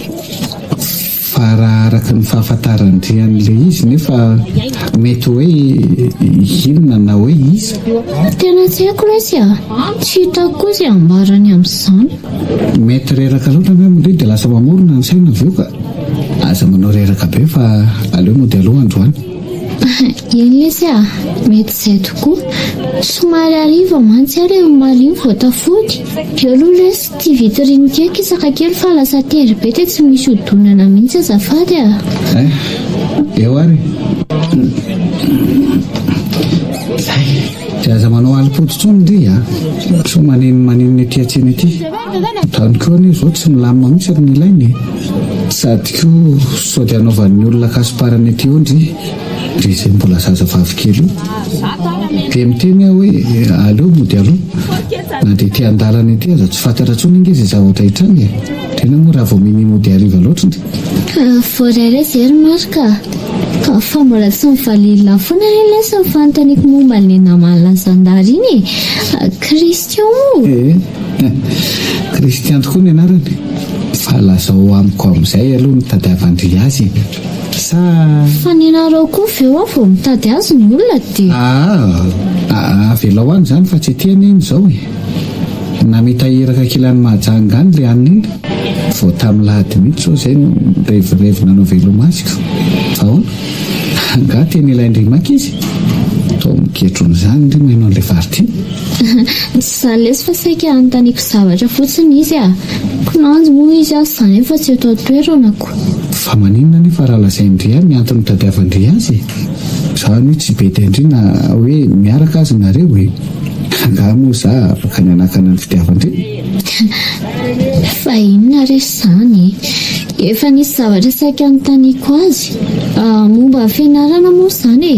Fa raha araka ny fahafantaran-dry an'ilay izy nefa mety hoe inona na hoe iza? Tena tsy haiko lesy a! Tsy hitako koa izay ambarany amin'izany. Mety reraka loatra angamba ndry dia lasa mamorona ny saina avy eo ka. Aza manao reraka be fa aleo mody aloha androany. Eny lesy a! Mety izay tokoa. Somary hariva mantsy aho ilay omaly iny vao tafody. Eo aloha lesy ity vitrine ity akisaka kely fa lasa tery be dia tsy misy hodonana mihitsy azafady a! Eh! Eo ary e! Zay. Dia aza manao alim-pody intsony ndry a! Sao maneno maninona ety an-tsena ety. Tany koa anie izao tsy milamina mihitsy ry Nilaina e! Sady koa sao dia hanaovan'ny olona kasiparana ety eo ndry, ndry izay mbola zazavavy kely io. Dia miteny aho hoe aleo mody aloha. Na dia ety an-dalana ety aza tsy fantatra intsony ange izay zavatra hitranga e! Tena moa raha vao minia mody hariva loatra ndry. Voaray re zay ry Marc a! Fa mbola tsy nivalian'lah foana re lesy ny fanontaniako momba an'ilay naman'lah zandary iny e! Christian moa? Ee, Christian tokoa ny anarany. Fa lazao amiko amin'izay aloha ny tadiavan-dry azy e! Sa. Fa nenareo koa ve hoa vao mitady azy ny olona dia. Aa, avelao any izany fa tsy ety anie iny izao e! Namita iraka ankilan'i Mahajanga any le anona iny, vao tamin'ny lahady mihitsy zao zay no nirevirevy nanao veloma azy ko! Fa ahoana? Angaha tena ilain-dry maika izy? Toa miketrona izany ndry maheno an'ilay vary tiana. Tsy izany lesy fa saika hanontaniako zavatra fotsiny izy ah! Kinanjo moa izy aza izany efa tsy eto an-toerana ko! Fa maninona anefa raha lazain-dry ahy ny antony nitadiavan-dry azy e? Za anie tsy bedy an-dry na hoe miaraka aza nareo e! Angaha moa za afaka ny hanakana ny fitiavan-dry? Fa inona re izany e? Efa nisy zavatra saika anontaniako azy. Momba ny fianarana moa izany e!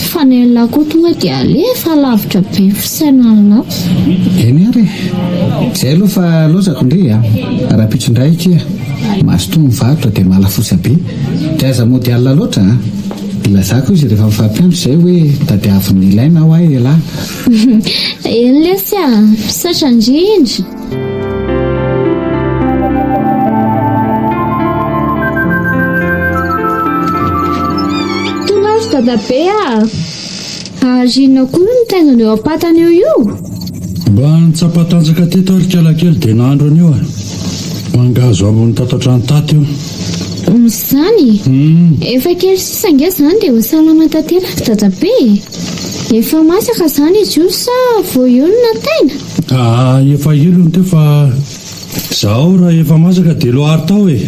Fa ny an'lah koa tonga dia alefa lavitra be ny fisainan'lah. Eny ary e! Izay aloha fa lozako ndry a! Rahampitso indray akia! Mazotoa mivarotra dia malafosa be! Dia aza mody alina loatra a! Ilazako izy rehefa mifampiantso izay hoe tadiavin'ny ilaina aho ahy elah. Eny lesy a! Misaotra indrindra. Tonga ary dadabe a! Ary inona koa no mitaingina eo am-patana eo io? Mba nitsapa tanjaka teto ary kalakely dia nahandro an'io a! Mangahazo ambony tato an-trano tato io. Izany? Efa kely sisa ange izany dia ho salama tanteraka dadabe e! Efa masaka izany izy io sa vao eo no nataina? Aa efa ela io teo fa zahao raha efa masaka dia loharo tao e!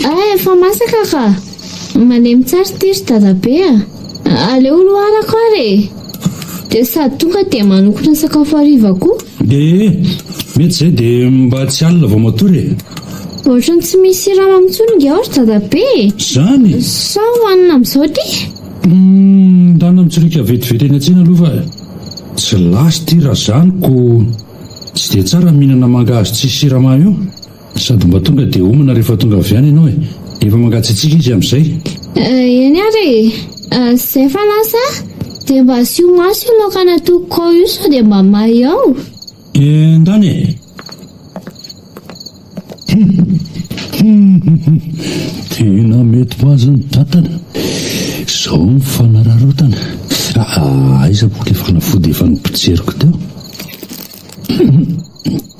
Aa efa masaka ka! Malemy tsara ity ry dadabe a! Aleo loharako ary e! Dia sady tonga dia manokona sakafo hariva koa. Ee, mety izay dia mba tsy alina vao matory e! Ohatran'ny tsy misy siramamy intsony ingahy ry dadabe e! Izany? Sa hohanina amin'izao ity? Humm, ndana mitsoriaka vetivety eny an-tsena aloha fa tsy lasa ity raha izany ko tsy dia tsara ny mihinana mangahazo tsisy siramamy io. Sady mba tonga dia homana rehefa tonga avy any ianao e! Efa mangatsiatsiaka izy amin'izay. Eny ary e! Izay fa lasa dia mba asio maso io laoka natokoko ao io sao dia mba may ao. Endany e! Hum! Tena mety ho azy ny dadany. Izao ny fanararaotana. Aiza moa ilay fanafody efa nopotseriko teo?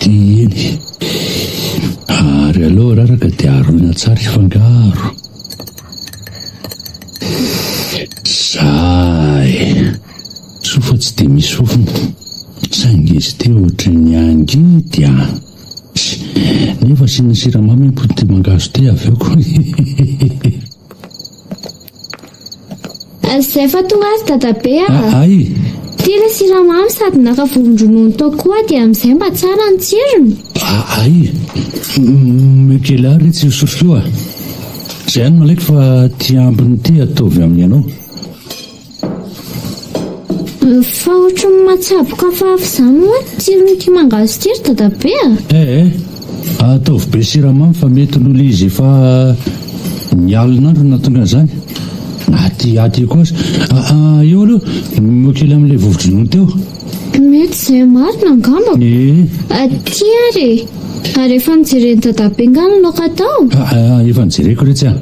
Dieny. Ary aleo araraka dia aroina tsara hifangaro. Zay. Soa fa tsy dia misy fofona. Saingy izy ity ohatran'ny angidy an. Nefa asiana siramamy ity mangahazo ity avy eo ko. Zay fa tonga ary dadabe a! Ay! Ty ilay siramamy sady naka voron-dronono tao koa dia amin'izay mba tsara ny tsirony. Ay! Omeo kely ahy re tsy hisotro io a! Zay ihany no alaiko fa ty ambiny ity ataovy amin'ny anao. Fa ohatran'ny mahatsaboka hafahafa izany ho'a ny tsiron'ity mangahazo ity ry dadabe a! Eh eh! Ataovy be siramamy fa mety noho ilay izy efa nialon'andro no nahatonga an'izany. Aty aty koa aza. Aa eo aloha, omeo kely amin'ilay vovo-dronono teo. Mety izay marina angamba. Eh. Aty ary e! Ary efa nojeren'i dadabe angaha ny laoka tao? Aa efa nojereko retsy a!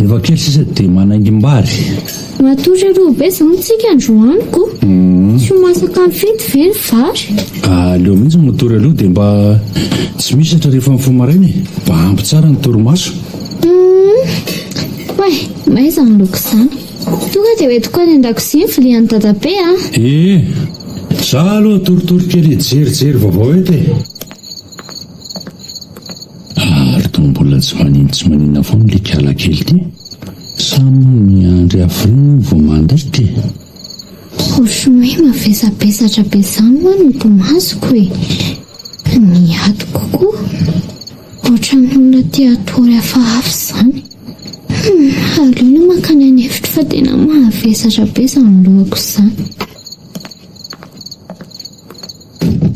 Efa kely sisa dia manaingim-bary. Matory aloha be izany tsika androany ko. Tsy ho masaka amin'ny fito ve ny vary? Aleo mihitsy matory aloha dia mba tsy misatra rehefa mifoha maraina e. Mba ampy tsara ny torimaso. Humm. Oay, may izany laoka izany. Tonga dia hoentiko any an-dakozia ny vilian'i dadabe a. Ee, za aloha toritory kely hijerijery vaovao eto e. Ary toa mbola tsy manino tsy maninona foana ilay kiala kely ity? Sa moa miandry avril moa vao mandaitra e? Ohatran'ny hoe mavesabesatra be izany ho'a ny hodimasoko e. Ny atiko koa ohatran'ny olona te hatory hafahafa izany. Hum, aleo aloha mankany an'efitro fa tena mavesatra be izany lohako izany.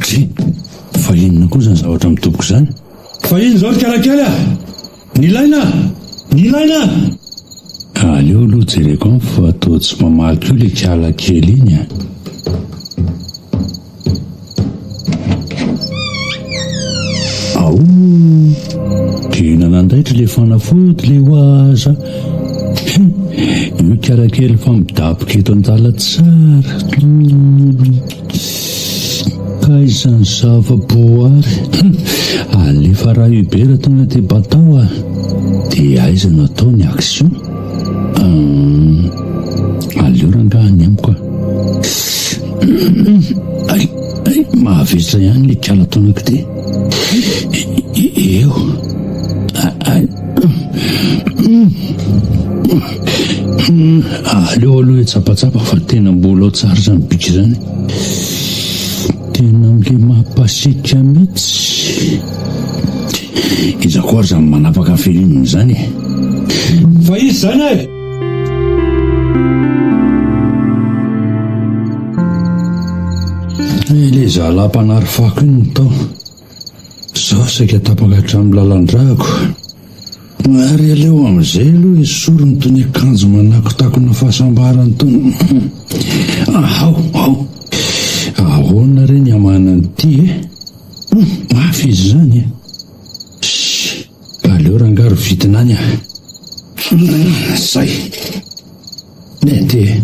Dry, fa inona koa izany zavatra midoboka izany? Fa inona izao ry kalakely a! Nilaina! Nilaina! Aleo aloha jereko any fa toa tsy mamaly koa ilay kala kely iny a! Aoh! Tena nandaitra ilay fanafody ilay hoaza! Io kala kely fa midaboka eto an-dala tsara! K'aiza ny zava-boary? Alefa raha Uber tonga dia batao a! Dia aiza no atao ny action? Aleo rangaha any amiko a! Ay, ay, mahavesatra ihany ilay kala taonako ity. Eo. Ay. Aleo aloha hitsapatsapa fa tena mbola ao tsara izany bika izany. Tena amle mampasiaka mihitsy. Iza koa ary izany manapaka ny feeling izany e? Fa iza izany e? Ilay zalahy mpanary fako iny no tao. Izaho saika tapaka hatramin'ny lalan-drako. Ary aleo amin'izay aloha esorina itony akanjo manakotakona fahasambarana itony. Ahao, ao. Ahoana re ny hamahana an'ity e? Mafy izy izany e. Shh, aleo rangahy rovitina any a. Zay. Mety e.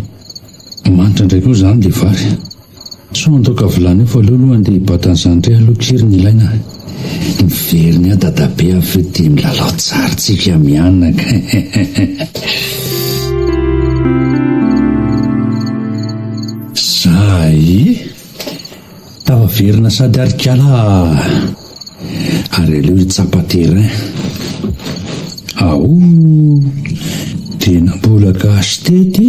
Manitra indray koa izany ilay vary. Sao handoaka vilany eo fa aleo aloha andeha hibata an'izany indray aloha kiry ny ilaina a! Miverina eo dadabe avy eo dia milalao tsara tsika mianaka Zay! Tafaverina sady ary kala a! Ary aleo hitsapa terrain. Aoh! Tena mbola gasy tety?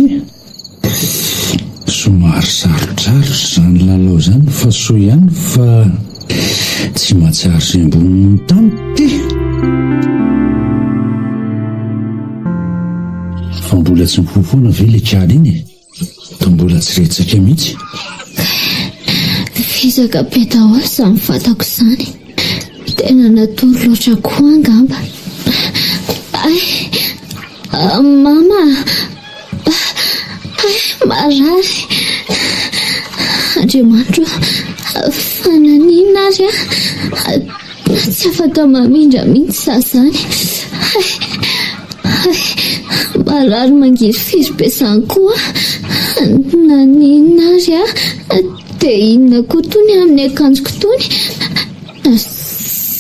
Somary sarotsarotra izany lalao izany fa soa ihany fa tsy mahatsiaro izay ambonin'ny tany ty. Fa mbola tsy mifoha foana ve ilay kala iny e? Toa mbola tsy retsaka mihitsy. Vizaka be daholo izany vatako izany. Tena natory loatra koa angamba. Ay! Mama! Hay, marary. Andriamanitro ô, fa naninona ary aho? Tsy afaka mamindra mihitsy izaho izany. Hay, hay, marary mangirifiry be izany koa aho. Naninona ary aho? Dia inona koa itony amin'ny akanjoko itony?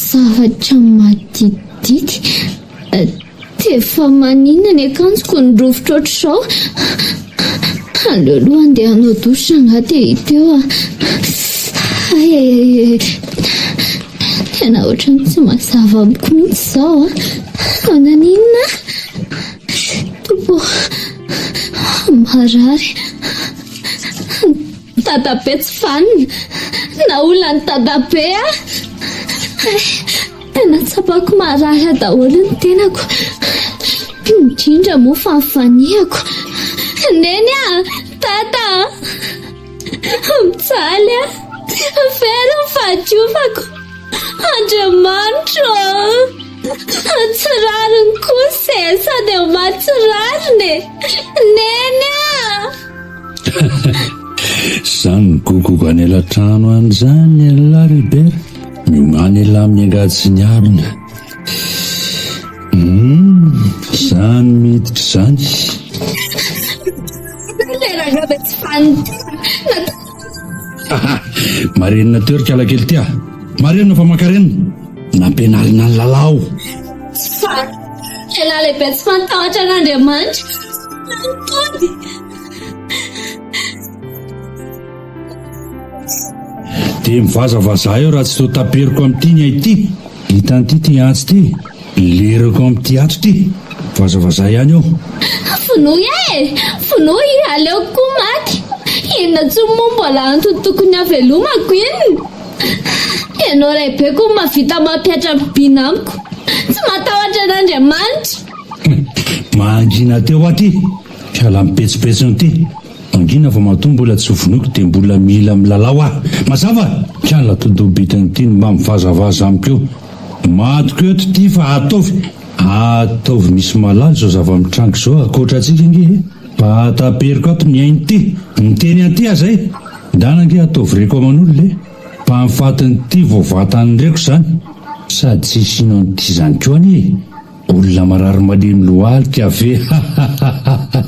Zavatra maditidity. Dia fa maninona ny akanjoko no rovitra ohatr'izao? Aleo aloha handeha hanao douche angaha dia hita eo a. Hay hay hay. Tena ohatran'ny tsy mazava amiko mihitsy izao a. Fa naninona? Tompo ô, marary. Dadabe tsy vanona. Naolan'i dadabe aho. Tena tsapako marary ahy daholo ny tenako, indrindra moa fa ny fanihako. Neny a! Dada a! Mijaly aho, very ny fahadiovako. Andriamanitro ô! Tsy rariny kosa e, sady maha tsy rariny e! Neny a! Zany migogogo any elatrano any zany elah ry Bera. Miomàna elah amin'ny angady sy ny harona. Humm, zany miditra zany. Ilay rangahy be tsy fanintena. Marenina teo ry kalakely ty a. Marenina fa mankarenina. Nampianarina an'i Lalao. Tsy faly. Elah lehibe tsy fantahotra an'Andriamanitra. Nitody. Dia mivazavazaha eo raha tsy toa taperiko amin'ity ny ahy ity. Hitan'ity ity antsy ity, lerako amin'ity ato ity. Mivazavazaha ihany eo. Vonoy ahy e! Vonoy, aleoko koa maty. Inona intsony moa mbola antony tokony havelomako inona? Ianao raibeko no mahavita mampihatra ny bina amiko. Tsy matahotra an'Andriamanitra. Mangina teo aty, hiala amin'ny petsopetsony ity. Mangina fa matoa mbola tsy vonoiko dia mbola mila milalao aho. Mazava? Kala todobitiny ity no mba mivazavaza amiko eo. Matiko eto ity fa ataovy ataovy misy malala izao zava-mitranga izao ankoatra antsika ange e. Fa taperiko ato ny ain'ity. Miteny an'ity aza e. Ndana ange ataovy reko aman'olona e. Fa ny fatin'ity vao vatan'ny reko izany. Sady tsy hino an'ity izany koa anie e. Olona marary malemy lohalika ve hahahaha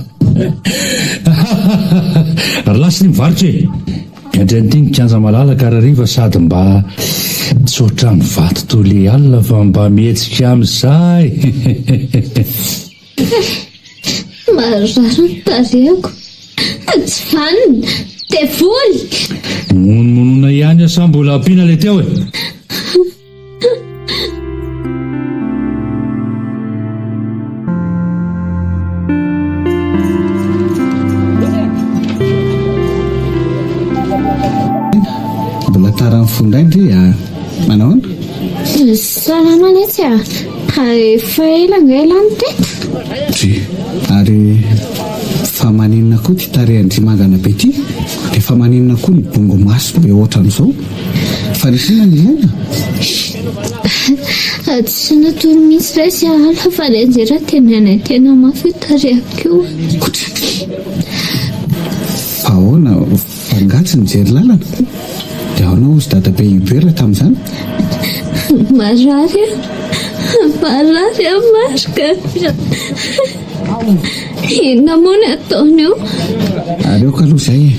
Ry lahy sy ny mivarotra e! Miandry an'ity ny kianja malalaka harariva sady mba tsy ohatran'ny vato toy le alina fa mba mihetsika amin'izay. Marary ny tarehiko. Tsy vanona. Devoly! Monomonona ihany aho sa mbola ampiana le teo e? Mbola tara ny fo indray ndry a! Manao ahoana? Salama letsy a! Efa ela angaha ialahy no teto? Ndry, ary fa maninona koa ity tarehin-dry mangana be ity? Dia fa maninona koa ny bongo maso be ohatran'izao? Fa nisy inona nilaina? Tsy natory mihitsy ilay sahala fa nianjera dia nianaintena mafy io tarehiko io. Kotra! Fa ahoana? Fa angaha tsy nijery lalana? Dia ahoana hozy dadabe Hubert tamin'izany? Marary aho. Marary aho Marc. Inona moa ny ataony eo? Aleoko aloha izay e.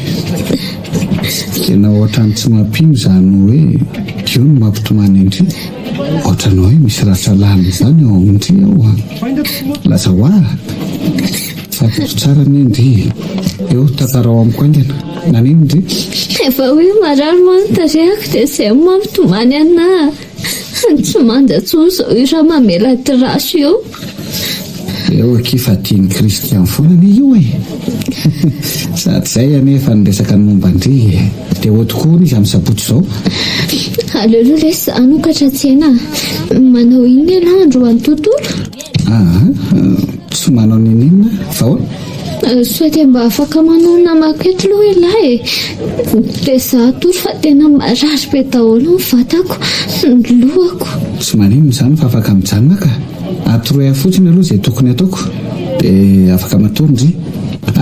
Tena ohatran'ny tsy mampino izany hoe io no mampitomany an-dry. Ohatran'ny hoe misy ratra lalina izany ao amin-dry ao an. Lazao ahy. Fantatro tsara anie ndry e. Eo, tantarao amiko haingana. Naninona ndry? Efa hoe marary moa ny tarehiko dia izay no mampitomany anà. Tsy manja intsony izao io raha mamela trace io. Eo akia fa tian'i Christian foana anie io e! Sady izay anie efa niresaka ny momba an-dry e! Dia hody koa hono izy amin'ny sabotsy izao. Aleo aloha lesy za hanokatra tsena a! Manao inona ialahy androany tontolo? Aa, tsy manao n'inon'inona aho, fa ahoana? Sao dia mba afaka manao namako eto aloha ialahy e! Dia za atory fa tena marary be daholo ny vatako, ny lohako. Tsy maninona izany fa afaka mijanona ka! Atoroy ahy fotsiny aloha izay tokony ataoko dia afaka matory ndry!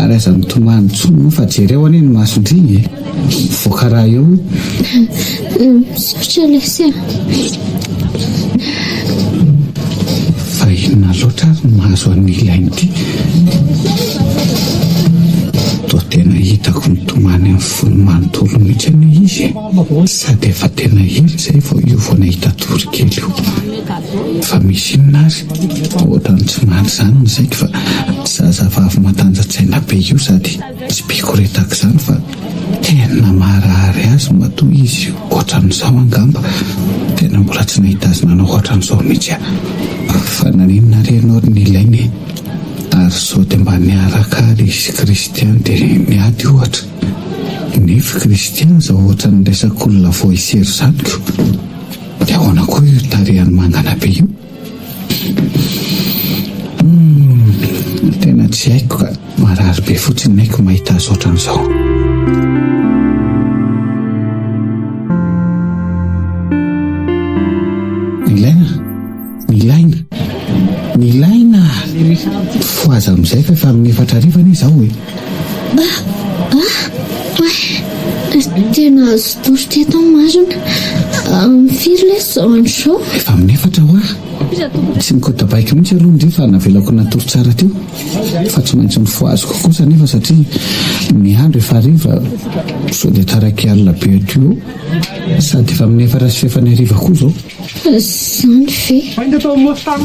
Ary aza mitomany intsony moa fa jereo anie ny mason-dry e! Mivoaka raha eo io. Misaotra lesy a! Fa inona loatra ary no mahazo an'i Ilaina ity? Toa tena hitako mitomany amin'ny fony manontolo mihitsy anie izy e! Sady efa tena ela izay vao io vao nahita tory kely io. Fa misy inona ary? Ohatran'ny tsy mandry izany ny saiko fa zazavavy matanja-tsaina be io sady tsy bikoretaka izany fa Tena maharary azy matoa izy ohatran'izao angamba, tena mbola tsy nahita azy nanao ohatran'izao mihitsy aho. Fa naninona re ianao ry Nilaina e? Ary sao dia mba niaraka ary izy sy Christian dia niady ohatra? Nefa Christian aza ohatran'ny resak'olona vao hisery izany ko! Dia ahoana koa io tarehiny mangana be io? Humm, tena tsy haiko ka, marary be fotsiny ny aiko mahita azy ohatran'izao. Nilaina, nilaina, nilaina! Fohaza amin'izay fa efa amin'ny 4 hariva anie izao e! Ah! Ah! Oay! Tena azo tory teto aho marina. Amin'ny firy lesy izao andro izao? Efa amin'ny 4 hoa. Tsy nikodabaiko mihitsy aloha ndry fa navelako natory tsara teo. Fa tsy maintsy nofohaziko kosa anefa satria ny andro efa hariva sao dia taraiky alina be aty eo. Sady efa amin'ny 4 sy fahefany hariva koa izao. Izany ve?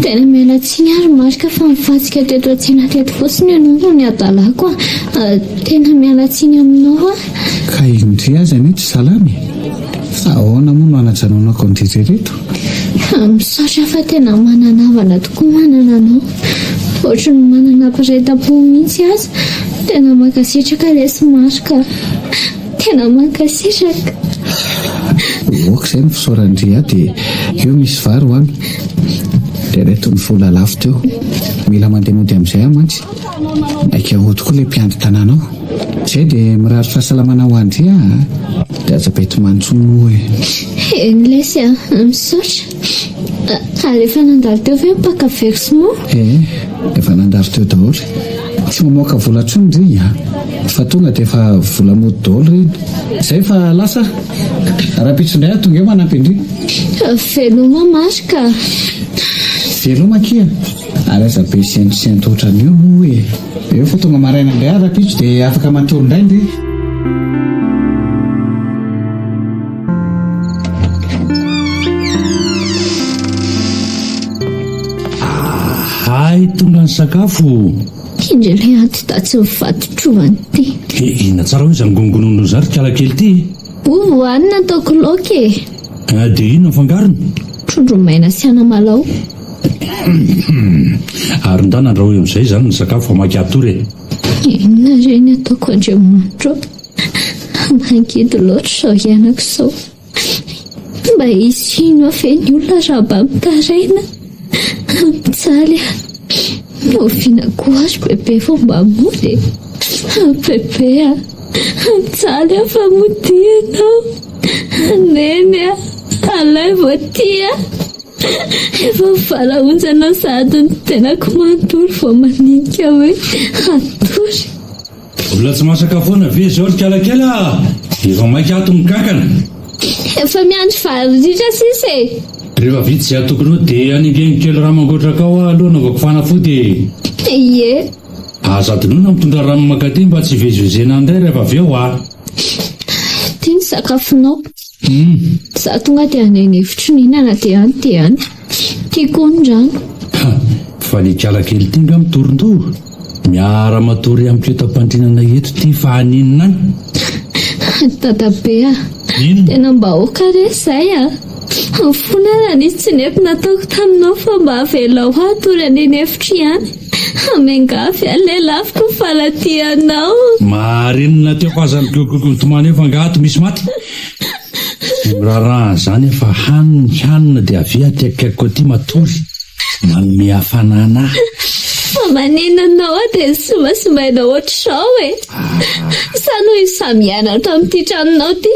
Tena miala tsiny ary Marc fa nifantsika teto an-tsena teto fotsiny ianao noho ny hadalako a! Tena miala tsiny aminao aho. Ka i ndry aza anie tsy salama e! Fa ahoana moa no hanajanonako an-dry ireto? Misaotra fa tena manana havana tokoa manana anao. Ohatry ny manana mpiray tampo mihitsy aza. Tena mankasitraka lesy Marc a! Tena mankasitraka. Ok izay ny fisaoran-dry ahy dia eo misy vary ho any. Dia ireto ny vola lafo teo. Mila mandeha mody amin'izay aho mantsy. Maika hody koa ilay mpiandry tanàna ao. Izay dia mirary fahasalamana ho an-dry aho a! Dia aza be tomany intsony moa e! Eny lesy a! Misaotra. Ary efa nandalo teo ve ny mpaka versement? Ee, efa nandalo teo daholo. Tsy mamoaka vola intsony ry a! Fa tonga dia efa vola mody daholo ireny. Izay fa lasa aho. Rahampitso indray aho tonga eo manampy an-dry. Veloma Marc a! Veloma akia! Ary aza be sentosento ohatran'io moa e! Eo fa tonga maraina indray aho rahampitso dia afaka matory indray ndry. Hay tonga ny sakafo. Indry ilay anti-dahy tsy mivadi-trovana ity. E, inona tsara hoe izany gongononona izany ry kala kely ity e? Ovy hohanina ataoko laoka e. Ah, dia inona ny fangarony? Trondro maina sy anamalao. Ary ndana andrahoy amin'izay izany ny sakafo fa maika hatory e. Inona re ny ataoko Andriamanitra ô? Mangidy loatra izao iainako izao. Mba hisy hino aho ve ny olona raha mba mitaraina? Mijaly aho. Oviana koa ary bebe vao mba mody e? Bebe a! Mijaly aho fa modia ianao. Neny a! Alaivo aty a! Efa mivalahontsana sahady ny tenako manontolo vao mandinika hoe hatory. Mbola tsy masaka foana ve izao ry kalakely a! Efa maika ato ny kankana. Efa miandry vary ritra sisa e! Rehefa vita izay atokonao dia aningeno kely rano mangotraka ao aho aloha anaovako fanafody e! Ie. Aza adinoina mitondra rano mankaty mba tsy hivezivezena indray rehefa avy eo a! Ity ny sakafonao. Za tonga dia any an'efitro nihinana dia any dia any. Tiako ny rano. Ha! Fa ny kalakely ity nga mitorin-doha? Miara matory amiko eto am-pandrinana eto ity fa haninona any? Dadabe a! Inona? Tena mba aoka re izay a! Mifona raha nisy tsy nety nataoko taminao fa mba avelao hatory any an'efitro ihany. Miangavy aho lelafiko ny faladianao. Marenina teo fa aza migogogo mitomany eo fa angaha ato misy maty? Tsy miraharaha an'izany aho fa hano ny hanina dia avia aty akaikiko aty matory. Manome hafanana ahy. Fa maninona anao aho dia sombasimbaina ohatr'izao e? Sa noho izy samy miaina ato amin'ity tranonao ity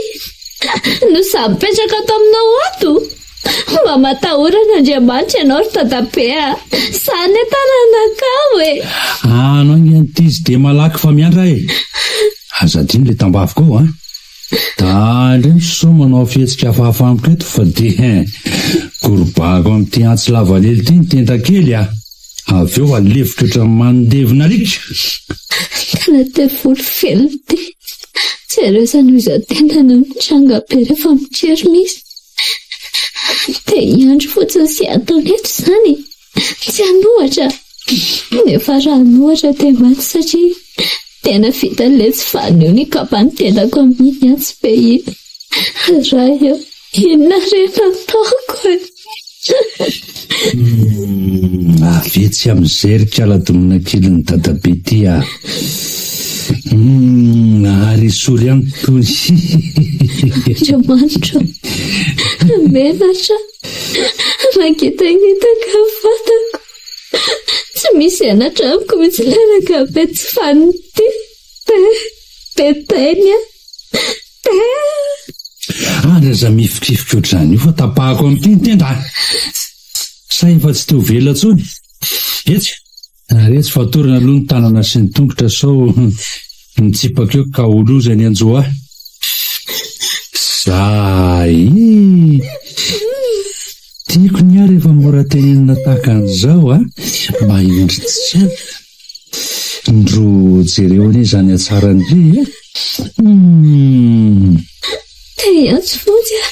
no samy mipetraka ato aminao ato? Mba matahora an'Andriamanitra ianao ry dadabe a! Za anie taranakao e! Ano ange an'ity izy dia malaky fa miandry aho e! Aza adino ilay tambaviko ao an! Da indray misoa manao fihetsika hafahafa amiko eto fa dia gorobahako amin'ity antsy lava lela ity ny tenda kely a! Avy eo aleviko ohatran'ny mandevina alika! Tena devoly velona ity! Jereo izany hoizan-tenda no mitranga be rehefa mitrerona izy! Dia hiandry fotsiny sy hataony eto izany e! Tsy hanohatra! Nefa raha hanohatra dia maty satria tena vitan'ilay tsy fahan'io ny hikapa ny tendako amin'iny antsy be iny. Ray ô, inona re no ataoko e? Humm, avy etsy amin'izay ry kala domina kelin'i dadabe ty ah. Humm, ary esory ihany tony hihihihi. Andriamanitra ô, menatra, mangetahitaka ny vatako. Tsy misy henatra amiko mihitsy ilay rangahy be tsy fanina ity. Be, be tainy ah. Be. Ary aza mihifikifiky ohatr'izany io fa tapahako amin'ity ny tenda ah. Sa efa tsy te ho velona intsony? Etsy! Ary etsy fatorana aloha ny tanana sy ny tongotra sao mitsipaka eo ka ho loza ny hanjo ahy. Zay! Tiako ny ahy rehefa mora tenenina tahaka an'izao a! Mba hendry tsy saina. Ndro jereo anie izany hatsarany be e! Humm! Te hiantso vonjy aho.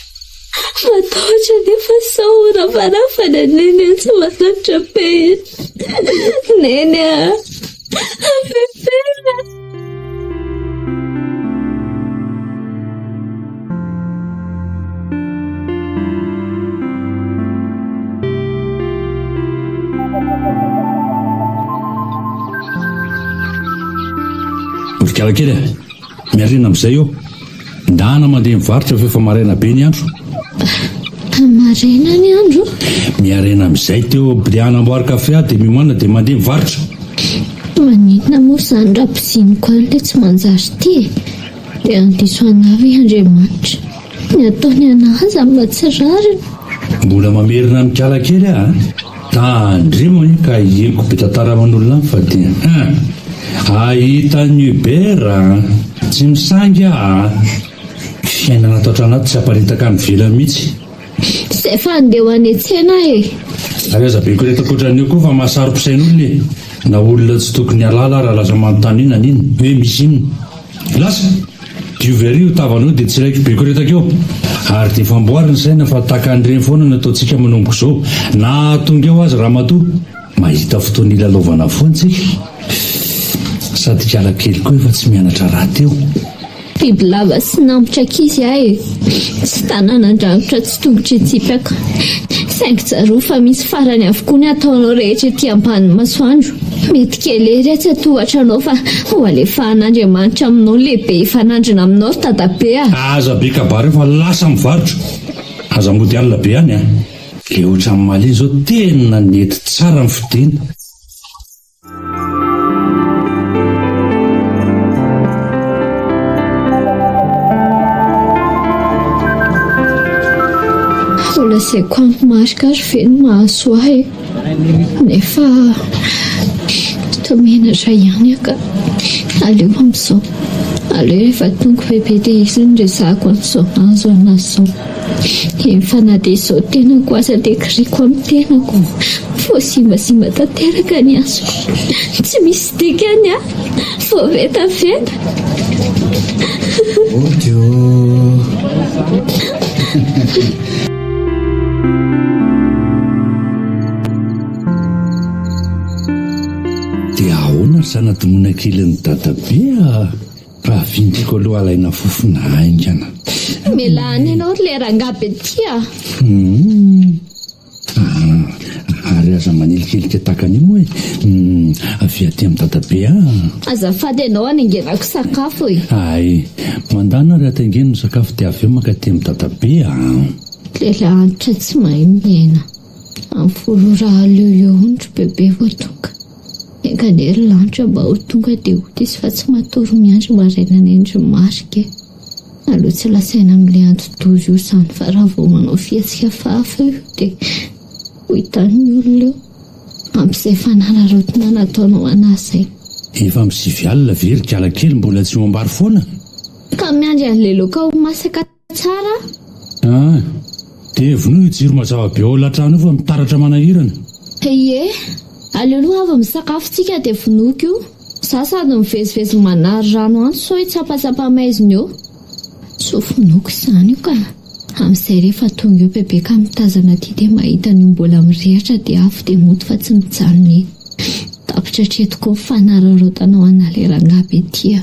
Matahotra anefa sao ho rafarafana Neny a, tsy mahantra be iny. Neny a! Bebe a! Rikala kely a! Miarina amin'izay eo. Ndana mandeha mivarotra fa efa maraina be ny andro. Maraina ny andro? Miarina amin'izay teo dia hanamboary kafe aho dia miomàna dia mandeha mivarotra. Maninona moa izany raha poziniko any ilay tsy manjary ity e? Dia handiso anah ve Andriamanitra? Ny ataony anah aza mba tsy rariny. Mbola mamerina mikala kely aho a! Tandremo anie ka hieko be tantara aman'olona any fa dia hein! Ahita an'i Hubert a! Tsy misangy aho a! Fiainana ato an-trano ato tsy aparitaka any ivelany mihitsy. Zay fa andeha ho any an-tsena aho e! Ary aza be koretaka ohatran'io koa fa mahasaro-pisain'olona e! Na olona tsy tokony halala ara lasa manontany inona n'inona hoe misy inona. Lasa! Diovy ary io tavanao dia tsy raiko be koretaka eo. Ary dia efa amboary ny saina fa tahaka an'ireny foana no ataontsika manomboka izao. Na tonga eo aza ramatoa. Mahita fotoana hilalaovana foana tsika. Sady ikala kely koa efa tsy mianatra rahateo. Bibilava sy nambotra ankizy aho e! Tsy tanànan-drangotra tsy tongotra hitsipaka. Saingy tsarovy fa misy farany avokoa ny ataonao rehetra ety ambanin'ny masoandro. Mety kely ery atsy atohatra anao fa ho alefahan'Andriamanitra aminao ny lehibe hifanandrina aminao ry dadabe a! Aza be kabary eo fa lasa mivarotra. Aza mody alina be any a! Le ohatran'ny Mali zao tena nety tsara ny fiteny. Ho lazaiko amin'i Marc ary ve ny mahazo ahy e? Nefa toa menatra ihany aho ka. Aleo amin'izao. Aleo rehefa tonga bebe dia izy no resahako an'izao mahazo anazy izao. Eny fa na dia izao tenako aza dia kiriko amin'ny tenako. Voasimbasimba tanteraka ny azoko. Tsy misy dikany aho. Voavetaveta. Mody ô. Dia ahoana ry zana-domoina kelin'i dadabe a? Raha vindriko aloha alaina fofona haingana. Mialà any ianao ry le rangahy be ty a! Humm. Ary aza manilikilika tahaka an'io moa e! Avia aty amin'i dadabe a! Azafady ianao hanengenako sakafo e! Hay! Mandàna ary ataingeno ny sakafo dia avy eo mankaty amin'i dadabe a! Lehilahy antitra tsy mahay miaina. Amin'ny folo ora alina eo eo hono ry bebe vao tonga. Enga anie ry lanitra mba ho tonga dia hody izy fa tsy matory miandry maraina any an-dry Marc e! Aleo tsy lasaina amin'ilay anti-doza io izany fa raha vao manao fihetsika hafahafa io dia ho hitan'ny olona eo. Ampy izay fanararaotina nataonao an'ahy izay. Efa amin'ny sivy alina ve ry kalakely mbola tsy eo am-bary foana? Ka miandry an'ilay laoka ho masaka tsara aho. Ah! Dia vonoy io jiro mazava be ao latrano io fa mitaratra manahirana. Ie! Aleo aloha avy misakafo tsika dia vonoiko io. Za sady mivezivezy manary rano any sao hitsapatsapa maizina eo. Tsy ho vonoiko izany io ka. Amin'izay rehefa tonga eo bebe ka mitazana aty dia mahita an'io mbola mirehitra dia avy dia mody fa tsy mijanona eny. Tapitra hatreto koa ny fanararaotanao anà le rangahy be ty a.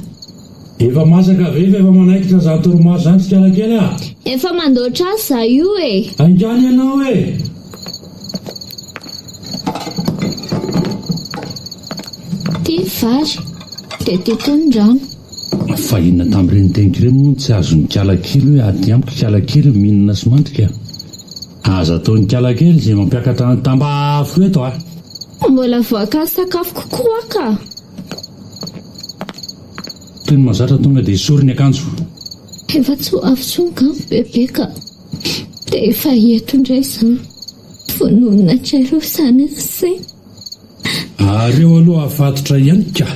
Efa masaka ve fa efa manaikitra zany torimaso zany tsikalakely a! Efa mandoatra azy za io e! Haingana ianao e! Ty ny vary, dia ty koa ny rano. Fa inona tamin'ireny teniko ireny moa no tsy azon'i Kalakely hoe aty amiko Kalakely mihinana sy mandrika? Aza ataon'i Kalakely izay mampiakatra ny tambaviko eto a! Mbola voankazo sakafoko koa aho ka! Toy ny mahazatra tonga dia esory ny akanjo. Efa tsy ho avy intsony ngamba bebe ka! Dia efa eto indray izany. Vonona hatraiza aloha izany ny saina. Ary eo aloha hafatotra ihany ka!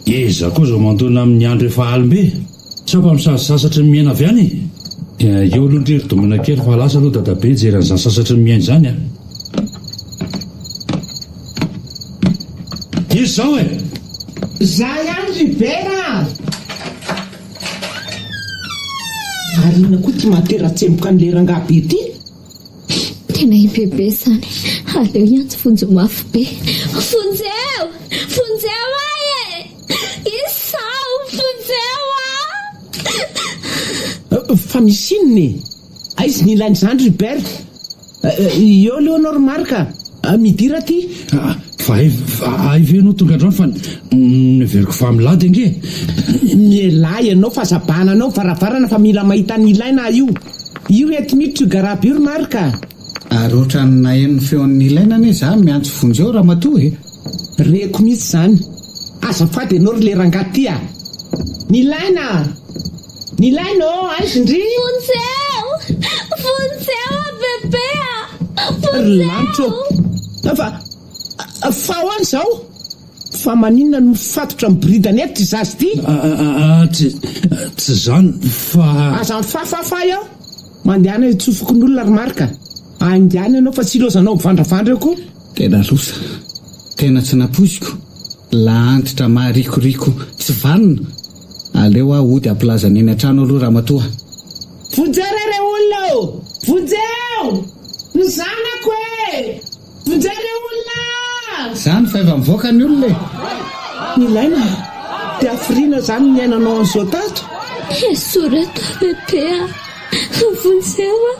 Iza koa izao mandona amin'ny andro efa alim-be? Tsapa misasasatry ny miaina avy any e! Eo aloha ndry ry domina kely fa lasa aloha dadabe hijery an'izany sasatry ny miaina izany a! Iza izao e? Za ihany ry Bera a! Ary inona koa ity mahatera-tsemboka an'ilay rangahy be ity? Tena i Bebe izany. Aleo hiantso vonjy mafy be. Vonjeo! Vonjeo ahy e! Izaho! Vonjeo aho! Fa misy inona e? Aiza ny ilaina izany ry Berthe? Eo aloha ianao ry Marc a! Midira aty! Fa hay, hay ve ianao tonga androany fa noheveriko fa milady ange e! Mialà ianao fa aza bahananao ny varavarana fa mila mahita an'i Nilaina aho io. Io ety miditra io garaby io ry Marc a! Ary ohatran'ny naheno ny feon'i Nilaina anie za miantso vonjeo ramatoa e! Reko mihitsy izany. Azafady ianao ry le rangahy ty a! Nilaina a! Nilaina ô! Aiza ndry? Vonjeo! Vonjeo aho bebe a! Ry lanitra ô! Vonjeo! Fa, fa ahoana izao? Fa maninona no mifatotra miboridana eto ity zaza ity? Aa, tsy, tsy izany fa. Aza mifafafa eo! Mandehana eo tsofokon'olona ry Marc a! Aingàna ianao fa tsy ilaozanao mivandravandra eo koa! Tena loza. Tena tsy nampoiziko. Lahantitra maharikoriko tsy vanona. Aleo aho hody hampilaza neny an-trano aloha ramatoa. Vonjeo re re olona ô! Vonjeo! Ny zanako e! Vonjeo re olona a! Zany fa efa mivoaka ny olona e! Nilaina dia hafiriana zany ny niainanao an'izao tato? Esory eto bebe a! Vonjeo a!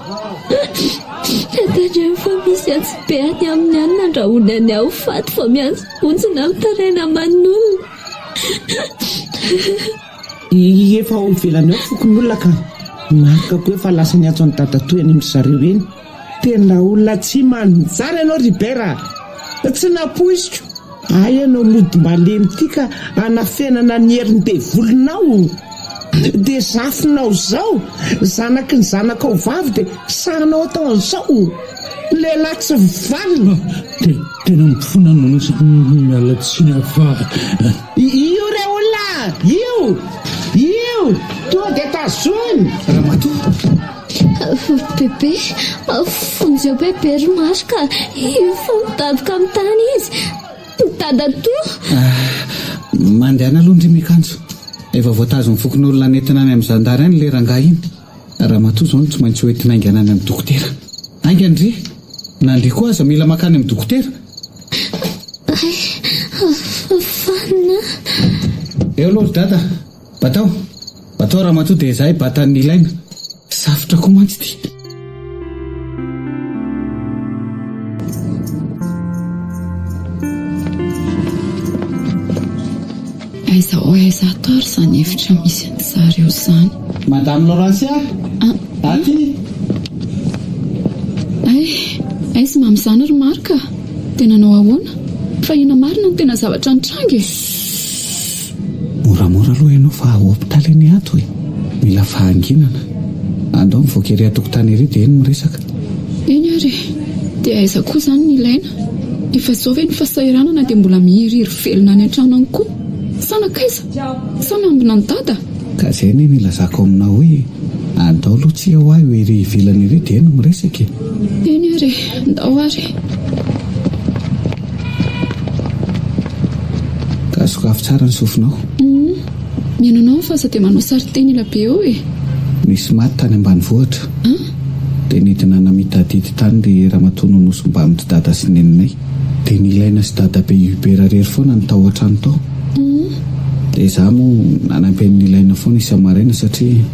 Tandremo fa misy antsy be any aminy any nandrahona ny ahy ho faty vao miantso vonjy na mitaraina aman'olona. Efa ao ivelany ao fokonolona ka. Marc koa efa lasa niantso an'i dadatoa any amin-dry zareo eny. Tena olona tsy manjary ianao ry Bera a! Tsy nampoiziko. Hay ianao mody malemy ity ka anafenana ny herin'ny devolinao. Dia zafinao izao, zanaky ny zanakao vavy dia sahanao atao an'izao? Lehilahy tsy vanona! Tena mifona miala tsiny aho fa. Io re olona a! Io! Io! Tonga dia tazony! Ramatoa! Bebe, vonjeo bebe ry Marc a! Efa midaboka amin'ny tany izy! Dadatoa! Mandehana aloha ndry miakanjo. Efa voatazon'ny fokonolona nentina any amin'ny zandary any ilay rangahy iny. Ramatoa izao no tsy maintsy ho entina haingana any amin'ny dokotera. Haingana ndry! Na ndry koa aza mila mankany amin'ny dokotera. Hay, vanona. Eo aloha ry dada. Batao! Batao ramatoa dia izahay batan'ny ilaina. Safotra koa mantsy ity. Aiza ho aiza ato ary izany efitra misy an-dry zareo izany? Madame Laurencia! Ah! Aty! Hay, aiza mamy izany ry Marc a! Dia nanao ahoana? Fa inona marina no tena zavatra nitranga e? Sss! Moramora aloha ianao fa hopitaly anie ato e! Mila fahanginana. Andao mivoaka ery an-tokotany ery dia eny miresaka. Eny ary e! Dia aiza koa izany no ilaina? Efa izao ve ny fahasahiranana dia mbola mihirihiry velona any an-trano any koa? Sa nankaiza? Sa miambina an'i Dada? Ka izay anie no ilazako aminao hoe andao aloha tsia ho ahy ho ery ivelany ery dia eny miresaka e! Eny ary e! Ndao ary e! Ka sokafy tsara ny sofinao. Humm. Mihaino anao aho fa aza dia manao sarin-teny ela be eo e! Nisy maty tany ambanivohitra. An? Dia nidina namita adidy tany ry ramatoa Nonosy mbamin-dry dada sy neninay. Dia Nilaina sy dadabe Hubert irery foana no tao an-trano tao. Humm. Dia izaho moa nanampy an'i Nilaina foana isa-maraina satria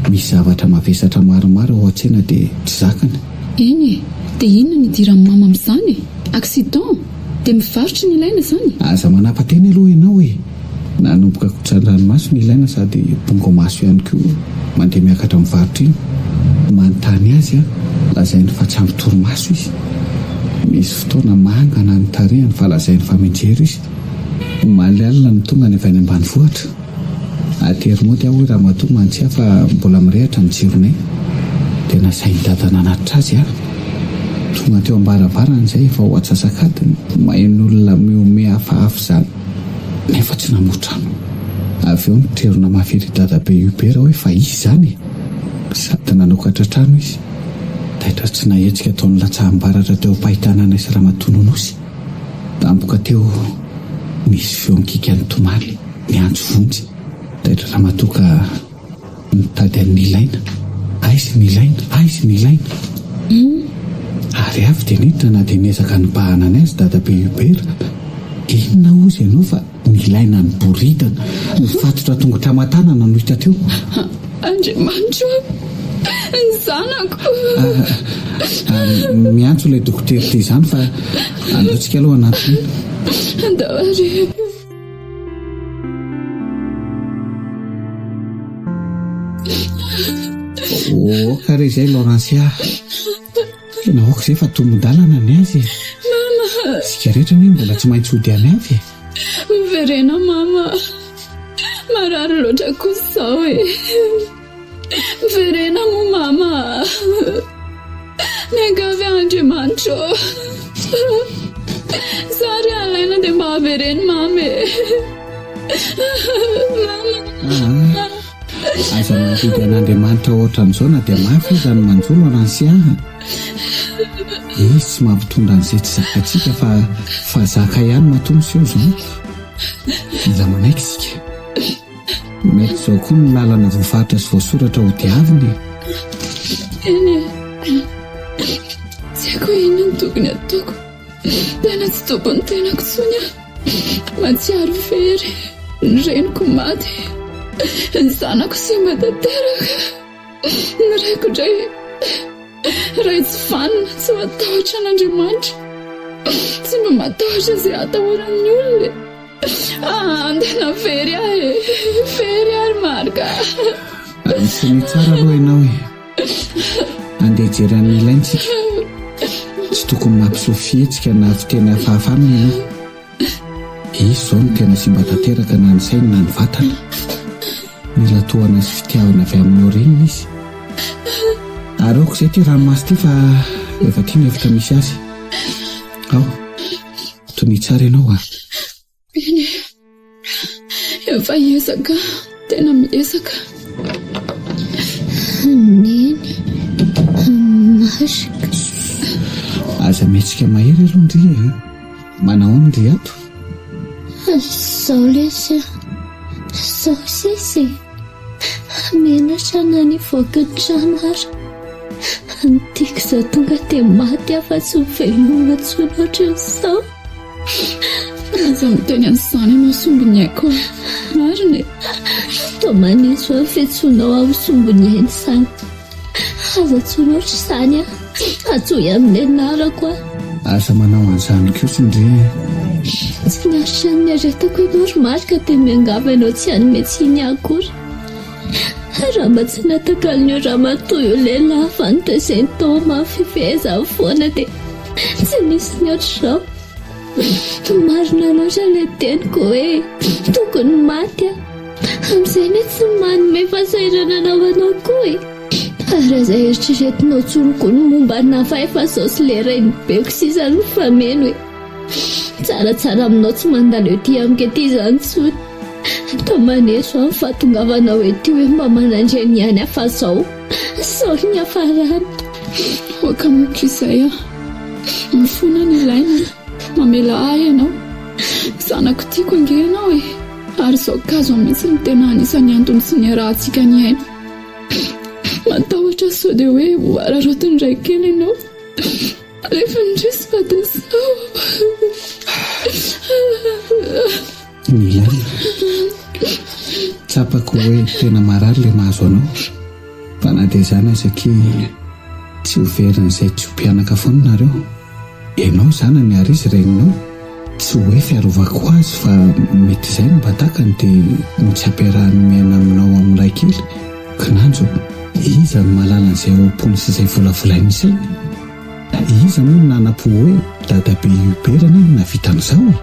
misy zavatra mavesatra maromaro ao an-tsena dia tsy zakany. Eny e! Dia inona no idiran'i mama amin'izany e? Accident? Dia mivarotra ny ilaina izany? Aza manapa-teny aloha ianao e! Nanomboka kotsan-dranomaso ny ilaina sady bongo maso ihany koa mandeha miakatra mivarotra iny. Manontany azy aho, lazainy fa tsy ampy torimaso izy. Misy fotoana mangana ny tarehiny fa lazainy fa mianjera izy. Omaly alina no tongany avy any ambanivohitra. Atery mody aho hoy ramatoa mantsy ahy fa mbola mirehitra ny jironay. Dia nasain'i dada nanatitra azy aho. Tonga teo am-baravarana izay efa ho atsasak'adiny, maheno olona mihomehy hafahafa izany nefa tsy namoha trano. Avy eo nitrerona mafy ery dadabe Hubert hoe fa iza izany e? Sady nanokatra trano izy. Taitra tsy nahetsika tao nilatsaham-baratra teo am-pahitana anay sy ramatoa Nonosy. Tampoka teo nisy feo nikiaka nitomany, niantso vonjy. Taitra ramatoa ka. Mitady an'i Nilaina. Aiza i Nilaina? Aiza i Nilaina? Ary avy dia niditra na dia niezaka nibahana anay aza dadabe Hubert. Inona hozy ianao fa Nilaina niboridana, nifatotra tongotra aman-tanana no hita teo. Andriamanitro o! Ny zanako. Ah, miantso ilay dokotera ity izany fa andeontsika aloha hanantona iny. Andao ary. Oka re izay Laurencia. Tena aoka izay fa tombon-dalana ny azy e. Mama. Isika rehetra anie mbola tsy maintsy hody any avy e. Miverena mama. Marary loatra kosa izao e. Miverena moa mama a. Miangavy aho Andriamanitra ô. Sary alaina dia mba avereno mama e. Mama. Ah, aza mandidy an'Andriamanitra ohatran'izao na dia mafy aza ny manjo Laurencia a. Izy tsy mampitondra an'izay tsy zakantsika fa fa zaka ihany matoa miseho izao. Mila manaiky isika. Mety izao koa ny lalana voafaritra sy voasoratra ho diavina e. Eny e. Tsy haiko hoe inona no tokony hataoko. Tena tsy tompon'ny tenako intsony aho. Mahatsiaro very. Ny reniko maty. Ny zanako simba tanteraka. Ny raiko indray ray tsy vanona, tsy matahotra an'Andriamanitra. Tsy mba matahotra izay atahoran'ny olona e. Ah, tena very aho e. Very aho ry Marc a. Misonia tsara aloha ianao e. Andeha hijery an'i Elaine tsika. Tsy tokony mampiseho fihetsika na fiteny hafahafa aminy ianao. Izy izao no tena simba tanteraka na ny sainy na ny vatany. Mila tohana sy fitiavana avy aminao reniny izy. Ary aoka izay ity ranomaso ity fa efa ity ny efitra misy azy. Ao. Tonia tsara ianao a. Eny e. Efa hiezaka, tena miezaka. Neny, Marc. Aza mihetsika mahery aloha ndry e. Manahoana ndry ato? Zao lesy a. Zao sisa e. Menatra na nivoaka ny trano ary. Ny tiako izao tonga dia maty aho fa tsy ho veloma intsony ohatran'izao. Aza miteny an'izany ianao sombin'ny aiko a. Marina e. Toa maneso ahy ny fiantsoanao ahy ho sombin'ny aina izany. Aza antsoina ohatr'izany aho. Antsoy amin'ny anarako aho. Aza manao an'izany kosa ndry e. Tsy niaritra ny aretiko ianao ry Marc dia miangavy anao tsy hanome tsiny ahy akory. Raha mba tsy natakalon'io ramatoa io lehilahy fa notezainy tao amin'ny fifehezany foana dia tsy nisy ny ohatr'izao. Marina loatra ilay teniko hoe tokony maty aho. Amin'izay anie tsy manome fahasahiranana ho anao koa e. Ary aza eritreretinao intsony koa ny momba anà fa efa izao sy ilay renibeko sisa no mifameno e. Tsaratsara aminao tsy mandalo ety amiko ety izany intsony. Toa maneso ahy ny fahatongavanao ety hoe mba manan-dreny ihany aho fa zao, zao ny niafarany. Aoka moa izay aho. Mifona ny ilaina. Mamela ahy ianao. Zanako tiako ange ianao e. Ary izao cas izao mihitsy no tena anisan'ny antony tsy niarahantsika niaina. Matahotra sao dia hoe ho araraotin'ny raikely ianao. Alefa indrisy fa dia sao. Milay. Tsapako hoe tena marary ilay mahazo anao. Fa na dia izany aza akia tsy ho verin'izay tsy ho mpianaka foana nareo. Ianao zanany ary izy reninao. Tsy hoe fiarovako azy fa mety izay no mba takany dia ny tsy ampiarahany miaina aminao amin'ny ray kely. Kinanjo, iza no mahalala an'izay ao am-pony sy izay volavolain'ny sainy? Iza moa no nanam-po hoe dadabe Hubert anie no nahavita an'izao e?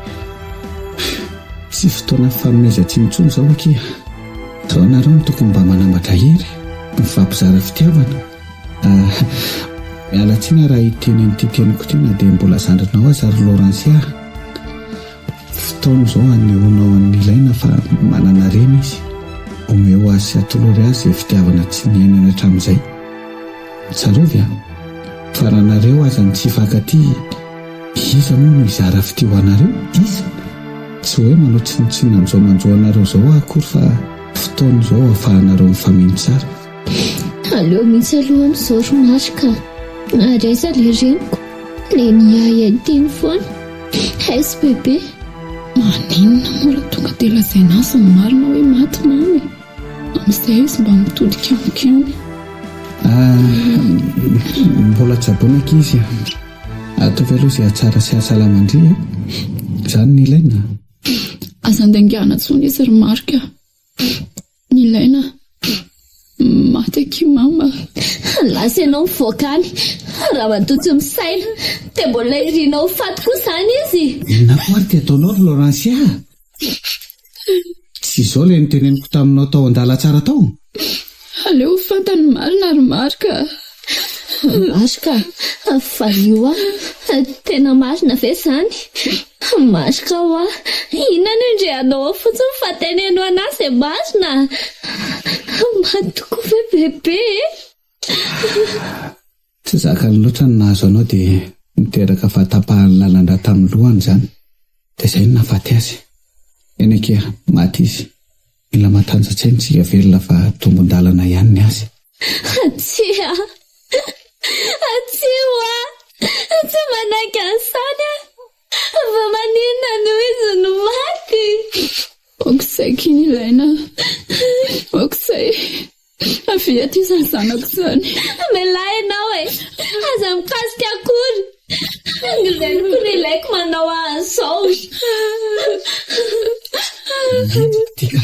Tsy fotoana fanomezan-tsiny intsony izao akia. Izao nareo no tokony mba manambatra hery, mifampizara fitiavana. Ah, miala tsiny aho raha hiteny an'ity teniko ity na dia mbola zandrinao aza ry Laurencia. Fotoana izao hanehoanao an'i Nilaina fa manana reny izy. Omeo azy sy atolory azy izay fitiavana tsy niainany hatramin'izay. Tsarovy an! Fa raha nareo aza no tsy hifankatia, iza moa no hizara fitia ho anareo? Iza? Tsy hoe manao tsinontsinona amin'izao manjo anareo izao aho akory fa fotoana izao ahafahanareo mifameno tsara. Aleo mihitsy aloha amin'izao ry Marc a! Ary aiza ilay reniko? Ilay niahy ahy teny foana? Aiza bebe? Maninona moa raha tonga dia lazaina azy ny marina hoe maty mama e? Amin'izay izy mba mitodika amiko ihany. Ah, mbola tsaboina akia izy. Ataovy aloha izay hahatsara sy hahasalama an-dry a. Izany no ilaina. Aza andaingana intsony izy ry Marc a. Nilaina. Maty akia mama. Lasa ianao mivoaka any. Ramatoa tsy misaina. Dia mbola irinao ho faty koa izany izy? Inona koa ary ty ataonao ry Laurencia a? Tsy izao ilay noteneniko taminao tao an-dalantsara tao? Aleo ho fantany ny marina ry Marc a! Marc a! Valio ahy, tena marina ve izany? Marc hoa, inona no indrehanao ao fotsiny fa teneno an'ahy izay marina? Maty tokoa ve bebe e? Tsy zakany loatra ny nahazo anao dia niteraka fahatapahan'ny lalan-drà tamin'ny lohany izany. Dia izay no nahafaty azy. Eny akia, maty izy. Mila matanja-tsaina isika velona fa tombon-dalana ihany ny azy. Tsia! Tsia hoa! Tsy manaiky an'izany aho! Fa maninona no izy no maty? Aok'izay akia ny ilaina. Aok'izay. Avia aty izany zanako izany. Mialà ianao e! Aza mikasika akory! Ny reniko no ilaiko manao an'izao. Ity ka.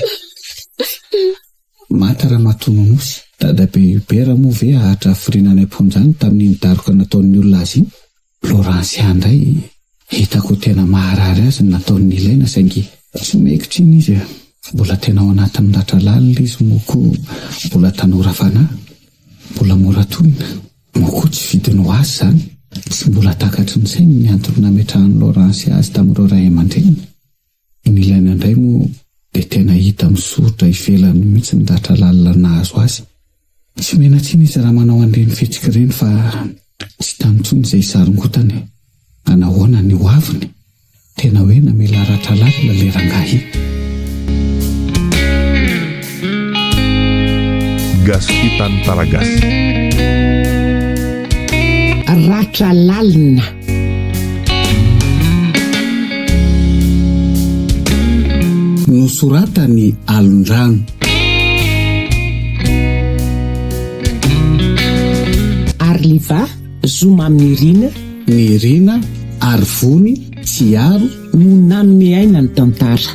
Maty Ramatoa Nonosy. Dadabe Hubert moa ve hahatra hafiriana any am-ponja any tamin'iny daroka nataon'ny olona azy iny? Laurencia indray hitako ho tena maharary azy ny nataon'i Nilaina saingy tsy omeko tsiny izy e! Mbola tena ao anatin'ny ratra lalina izy moa koa mbola tanora fanahy, mbola mora tohina, moa koa tsy fidiny ho azy izany, tsy mbola takatry ny sainy ny antony nametrahan'i Laurencia azy tamin'ireo ray aman-dreniny. Ny ilaina indray moa dia tena hita misoritra ivelany mihitsy ny ratra lalina nahazo azy. Tsy omena tsiny izy raha manao an'ireny fihetsika ireny fa tsy tany intsony izay hisarongotany e. Anahoana ny ho aviny? Tena hoe namela ratra lalina ilay rangahy iny. Gasy Tantara Gasy. Ratra lalina. Nosoratan'i Alondrano. Arliva, Zoma Amin'Nirina. Nirina, Arivony, Tsiaro. No nanome aina ny tantara.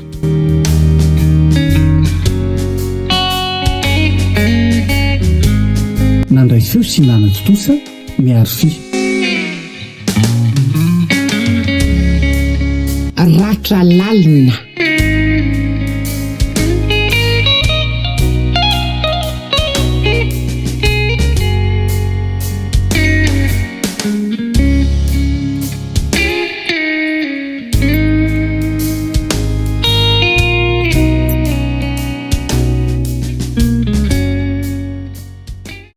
Nandray feo sy nanatontosa ny Arfi. Ratra lalina.